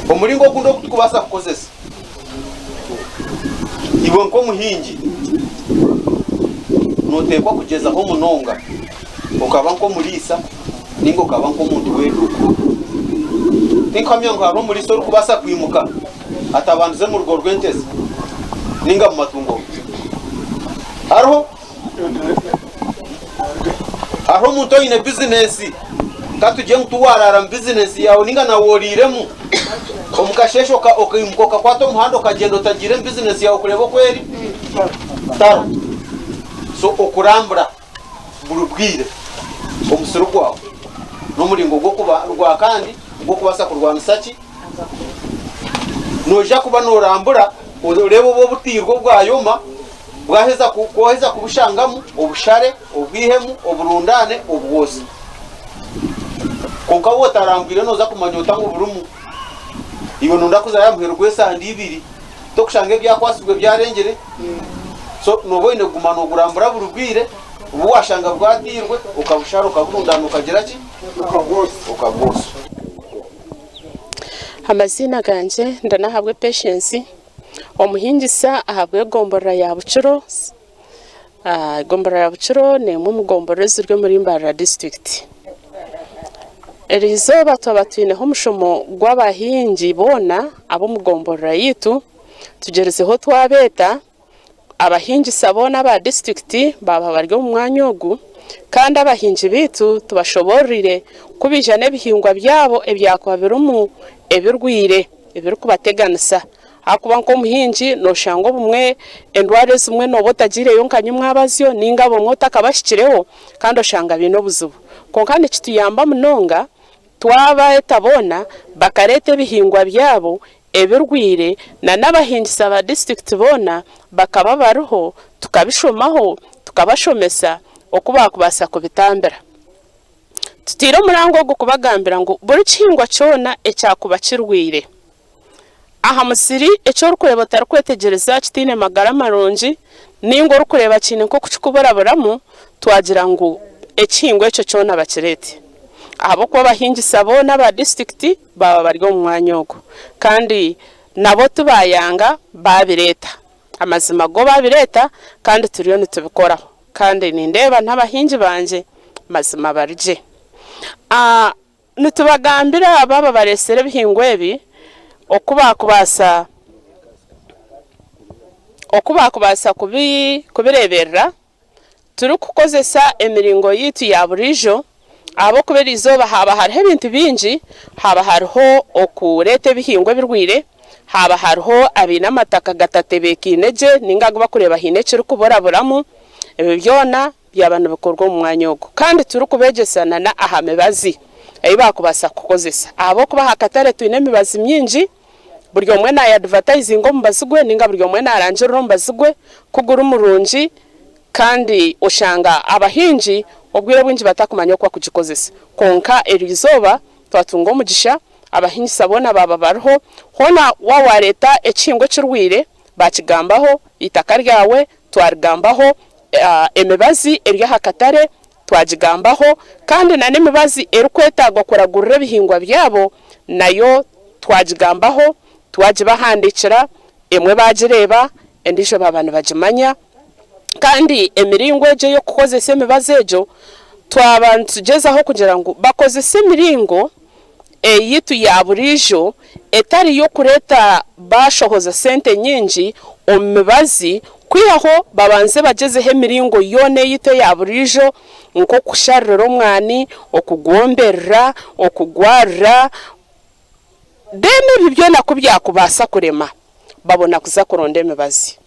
Omuringo ogundi ogu turikubaasa kukozesa, iwe nk'omuhingi nooteekwa kugyezaho munonga okaba nk'omuriisa nainga okaba nk'omuntu w'eduuka. Tinkuhamya ngu hariho omuriisa orikubaasa kwimuka atabandize omu rugo rw'ente ze nainga mu matungo ge. Hariho? Hariho omuntu oine bizinesi, ka tugire ngu tiwaraara mu bizinesi yaawe nainga nawe oriiremu, omu kasheeshe okaimuka okakwata omuhanda okagyenda otagiire mu bizinesi yaawe kureeba oku eri? Tariho. So okurambura buri bwire omusiri gwawe n'omuringo gw'okuba kandi gw'okubaasa kurwanisa ki? Noija kuba noorambura oreebe obu obutairwe obwayoma, bwaheza ku waheza kubushangamu obushare, obwihemu, oburundaane, obwosye. Kwonka waaba otarambwire nooza kumanya ota ngu burimu. Iwe nooyenda kuzayo aha muheru gw'esande ibiri, tokushanga ebyakwatsirwe byarengire. So nooba oine kuguma noogurambura buri bwire, obu waashanga bwatairwe okabushara okaburundaana okagira ki? Okabwosa. Amaziina gangye Ndanahabwe Patience, omuhingisa ahabw'egomborora ya Bukiro. Egomborora ya Bukiro n'emwe omu gomborora eziri omuri Mbarara disiturikiti. Eriizooba twaba twineho omushomo gw'abahingi boona ab'omu gomborora yaitu, tugyerizeho twabeeta. Abahingisa boona aba disiturikiti baaba bari omu mwanya ogu kandi abahingi baitu tubashoboororire ku baija n'ebihingwa byabo ebyakuba birimu ebirwaire ebirikubateganisa ahakuba nk'omuhingi nooshanga obumwe endwara ezimwe nooba otagiireyo nka nyimwabazyo nainga abamwe otakabahikireho kandi oshanga baine obuzibu. Kwonka nikituyamba munonga Twabeeta boona bakareeta ebihingwa byabo ebirwaire na n'abahingisa ba disiturikiti boona bakaba bariho tukabishomaho tukabashomesa oku baakubaasa kubitambira. Tutaire omuranga ogu kubagambira ngu buri kihingwa kyona ekyakuba kirwaire aha musiri eki orikureeba otarikwetegyereza kitaine magara marungi nainga orikureeba kiine nk'oku kirikuburaburamu, twagira ngu ekihingwa ekyo kyona bakireete ahabw'okuba abahingisa boona aba disiturikiti baaba bari omu mwanya ogwo kandi nabo tibayanga baabireeta. Amazima go baabireeta kandi turiyo nitubikoraho kandi nindeeba n'abahingi bangye mazima bari gye. Nitubagambira baaba bareetsire ebihingwa ebi oku baakubaasa oku baakubaasa kubireeberera turikukozesa emiringo yaitu ya buriijo ahabw'okuba eriizooba haaba hariho ebintu bingi, haaba hariho okureeta ebihingwa ebirwaire, haaba hariho abaine amataka gatatebeekaine gye nainga agu barikureeba haine ekirikuburaburamu, ebyo byona byaba nibikorwa omu mwanya ogwo kandi turikubeegyesa na aha mibazi ei baakubaasa kukozesa ahabw'okuba aha katare twine emibazi mingi, buri omwe naayadivatayizinga omubazi gwe nainga buri omwe naarangirira omubazi gwe ku guri murungi kandi oshanga abahingi obwire obwingi batakumanya oku bakugikozesa. Kwonka eryo izooba twatunga omugisha abahingisa boona baaba bariho, hoona waaba waareeta ekihingwa ekirwaire baakigambaho, eitaka ryawe twarigambaho, emibazi eri aha katare twagigambaho kandi na n'emibazi erikwetaagwa kuragurira ebihingwa byabo nayo twagigambaho, twagibahandiikira, emwe baagireeba endiijo baaba nibagimanya kandi emiringo egyo ey'okukozesa emibazi egyo twaba nitugyezaho kugira ngu bakozese emiringo Eyaitu ya buriijo etari y'okureeta baashohoza sente nyingi omu mibazi kwihaho babanze bagyezeho emiringo yoona eyaitu eya buriijo nk'okusharira omwani, okugwomberera, okugwarira then ebyo byona ku byakubaasa kurema babona kuza kuronda emibazi.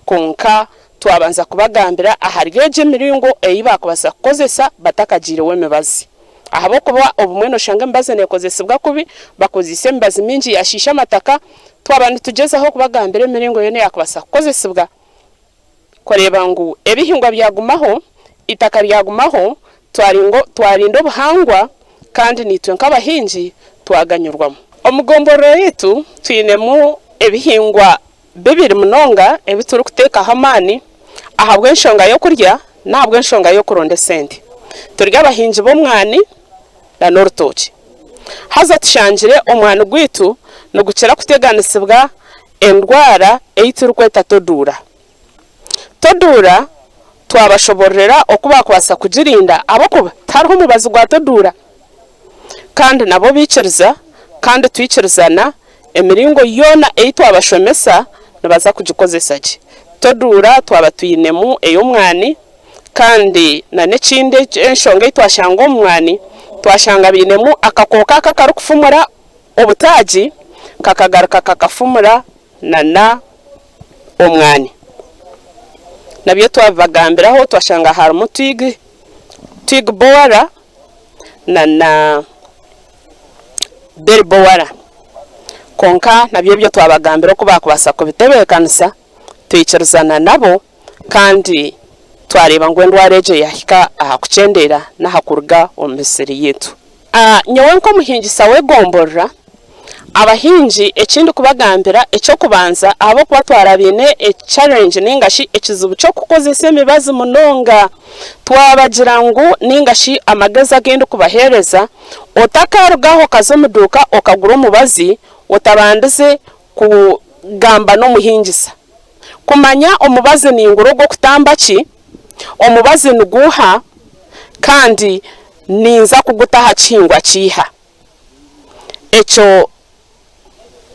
Kwonka twabanza kubagambira ahari egyo emiringo ei baakubaasa kukozesa batakagiireho emibazi. Ahabw'okuba obumwe nooshanga emibazi neekozesibwa kubi, bakozeise emibazi mingi yaashiisha amataka. Twaba nitugyezaho kubagambira emiringo yoona eyaakubaasa kukozesibwa kureeba ngu ebihingwa byagumaho, eitaka ryagumaho, twarinda obuhangwa kandi naitwe nk'abahingi twaganyurwamu. Omu gomborora yaitu twinemu ebihingwa Bibiri munonga ebi turikuteekaho amaani ahabw'enshonga y'okurya n'ahabw'enshonga y'okuronda esente. Turi abahingi b'omwani na n'orutookye. Haza tushangire omwani gwaitu Nigukira kuteganisibwa endwara ei turikweta toduura. Toduura twabashobororera oku baakubaasa kugirinda ahabw'okuba tihariho mubazi gwa toduura. Kandi nabo baikiriza kandi twikirizana emiringo yoona ei twabashomesa nibaza kugikozesa gye. Toduura twaba twinemu ey'omwani kandi na n'ekindi enshonga ei twashanga omu mwani, twashanga bainemu akakooko aka akarikufumura obutaagi kakagaruka kakafumura na omwani. Nabyo twabibagambiraho twashanga harimu twig twig borer na na berry borer. Kwonka nabyo ebyo twabagambira oku baakubaasa kubitebeekanisa, twikirizana nabo kandi twareeba ngu endwara egyo yaahika aha kukyendeera n'aha kuruga omu misiri yaitu. Nyowe nk'omuhingisa w'egomborora, abahingi eki ndikubagambira eky'okubanza ahabw'okuba twarabaine challenge ninga shi ekizibu ky'okukozesa emibazi munonga, twabagira ngu ninga shi amagezi agu ndikubaheereza, otakaruga aha okaza omu duuka okagura omubazi otabandize kugamba n'omuhingisa kumanya omubazi ningura ogw'okutamba ki, omubazi niguuha kandi ninza kuguta aha kihingwa kiiha. Ekyo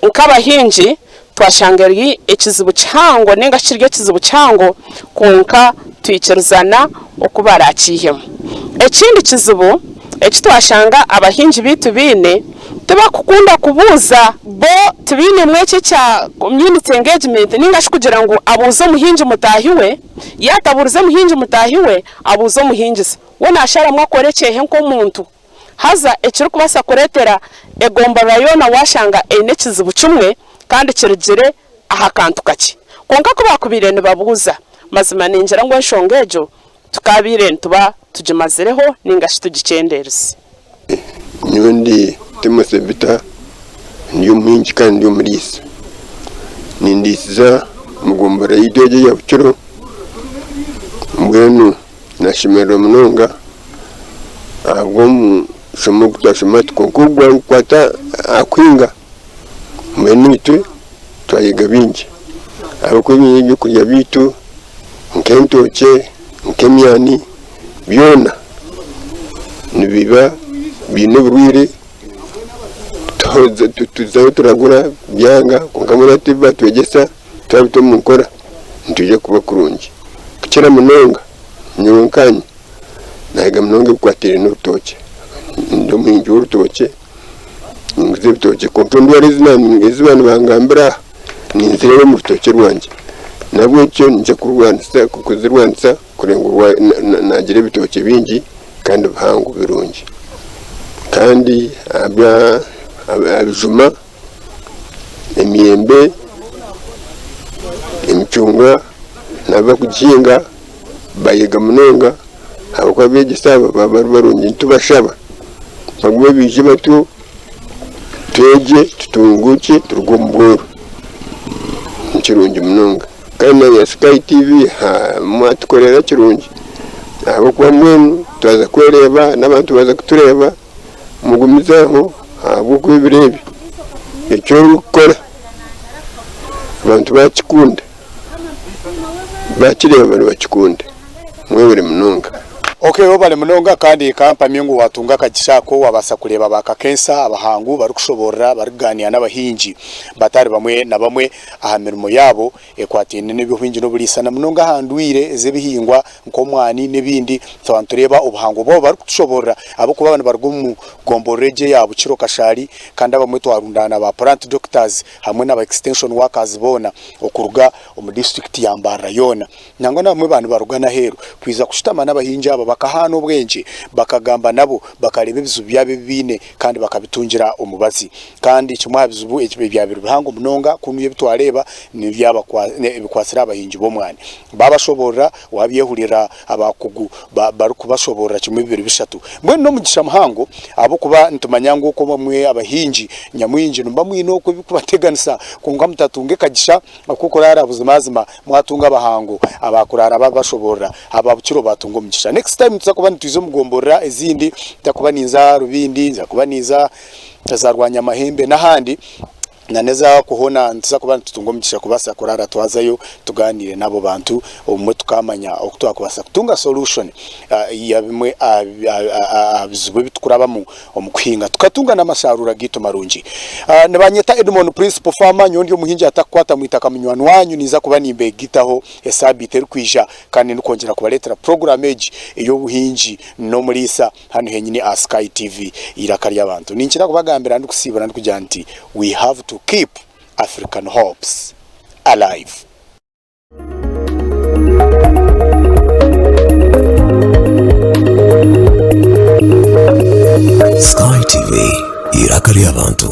nk'abahingi twashanga eri ekizibu kihango ninga shi kiri ekizibu kihango kwonka twikirizana oku baraakiihemu. Ekindi kizibu eki twashanga abahingi baitu baine, tibakukunda kubuuza. Bo tibainemu eki ekya community engagement ninga shi kugira ngu abuuze omuhingi mutaahi we, yaatabuurize muhingi mutaahi we, abuuze omuhingisa. We naasharamu akore ekyehe nk'omuntu. Haza ekirikubaasa kureetera egomborora yoona waashanga eine ekizibu kimwe kandi kirugire aha kantu kakye. Kwonka ku baakubaire nibabuuza, mazima ningira ngu enshonga egyo tukaabaire nituba tugimazireho ninga shi tugikyendeerize. Nyowe ndi Timothy Bita, ndi omuhingi kandi ndi omuriisa. Nindiisiza omu gombora yaitu egi eya Bukiro, mbwenu nashemererwa munonga ahabw'omushomo ogu twashoma hati kwonka ogu gwankwata aha kuhinga, mbwenu itwe twayega bingi ahabw'okuba ebyokurya byaitu nk'entookye, nk'emyani byona nibiba biine oburwaire tuzayo turagura byanga kwonka mbwenu hati ebi batwegyesa twabita omu nkora nitwija kuba kurungi. Kukira munonga nyowe nkanye nayega munonga ebikwatiraine n'orutookye, ndi omuhingi w'orutookye ninguza ebitookye kwonka endwara ezi baanibangambira aha ninzireeba omu rutookye rwangye nahabwekyo niinyija kuzirwanisa kureba ngu naagira ebitookye bingi kandi bihango birungi kandi aha bijuma, emiyembe, emicungwa n'abarikugihinga bayega munonga ahabw'okuba abeegyesa aba baba bari barungi nitubashaba bagume baije batyo twegye tutunguukye turuge omu bworo nikirungi munonga. Kandi na Sky TV mwatukorera kirungi ahabw'okuba mbwenu twaza kwereeba n'abantu baaza kutureeba mugumize aho ahabw'okuba ebiro ebi eki orikukora abantu baakikunda, baakireeba nibakikunda mwebare munonga. Ok webale munonga kandi kampamye ngu watunga akagisha ako wabaasa kureeba ba kakensa abahangu barikushoborora barikuganiira n'abahingi batari bamwe na bamwe aha mirimo yaabo ekwataine n'eby'obuhingi n'oburiisa na munonga aha ndwaire ez'ebihingwa nk'omwani n'ebindi. Twaba nitureeba obuhango bwabo barikutushoboorora ahabw'okuba aba nibaruga omu gomborora egi eya Bukiro Kashari kandi abamwe twarundaana ba plant doctors hamwe na ba extension workers boona okuruga omu disiturikiti ya Mbarara yoona. Nangwa n'abamwe ba nibaruga n'aheeru kwija kushutama n'abahingi aba bakahaana obwengye, bakagamba nabo, bakareeba ebizibu byabo ebi baine kandi bakabitungira omubazi. Kandi kimwe aha bizibu ebyabaire bihango munonga kunuya ebi twareeba n'ebikwatsire aha bahingi b'omwani. Baabashoboorora, waabyehurira abakugu barikubashoboorora kimwe bibiri bishatu. Mbwenu n'omugisha muhango ahabw'okuba nitumanya ngu okwo bamwe abahingi nyamwingi nimuba mwine okwo ebirikubateganisa kwonka mutatunge kagisha ak'okuraara buzimazima mwatunga abahangu abaakurara babashoboorora aba bukiro baatunga omugisha. Next time nituza kuba nitwiza omu gomborora ezindi, nza kuba ninza Rubindi, nza kuba ninza za Rwanyamahembe n'ahandi. Na n'eza kuhona nituza kuba nitutunga omugisha kubaasa kuraara twazayo tugaaniire n'abo bantu obumwe tukaamanya oku twakubaasa kutunga solution ya bimwe aha bizibu ebi tukurabamu omu kuhinga tukatunga n'amasharuura gaitu marungi. Nibanyeta Edmon Principal Farmer, nyowe ndi omuhingi atakukwata mu itaka munywani wanyu ninza kuba nimbeegitaho esaabiiti erikwija kandi ndikwongyera kubareetera puroguraamu egi ey'obuhingi n'omuriisa. Hanu henyini aha Sky TV eiraka ry'abantu. Ninkira kubagambira ndikusiibura ndikugira nti we have to keep African hopes alive. Sky TV, eiraka ry'abantu.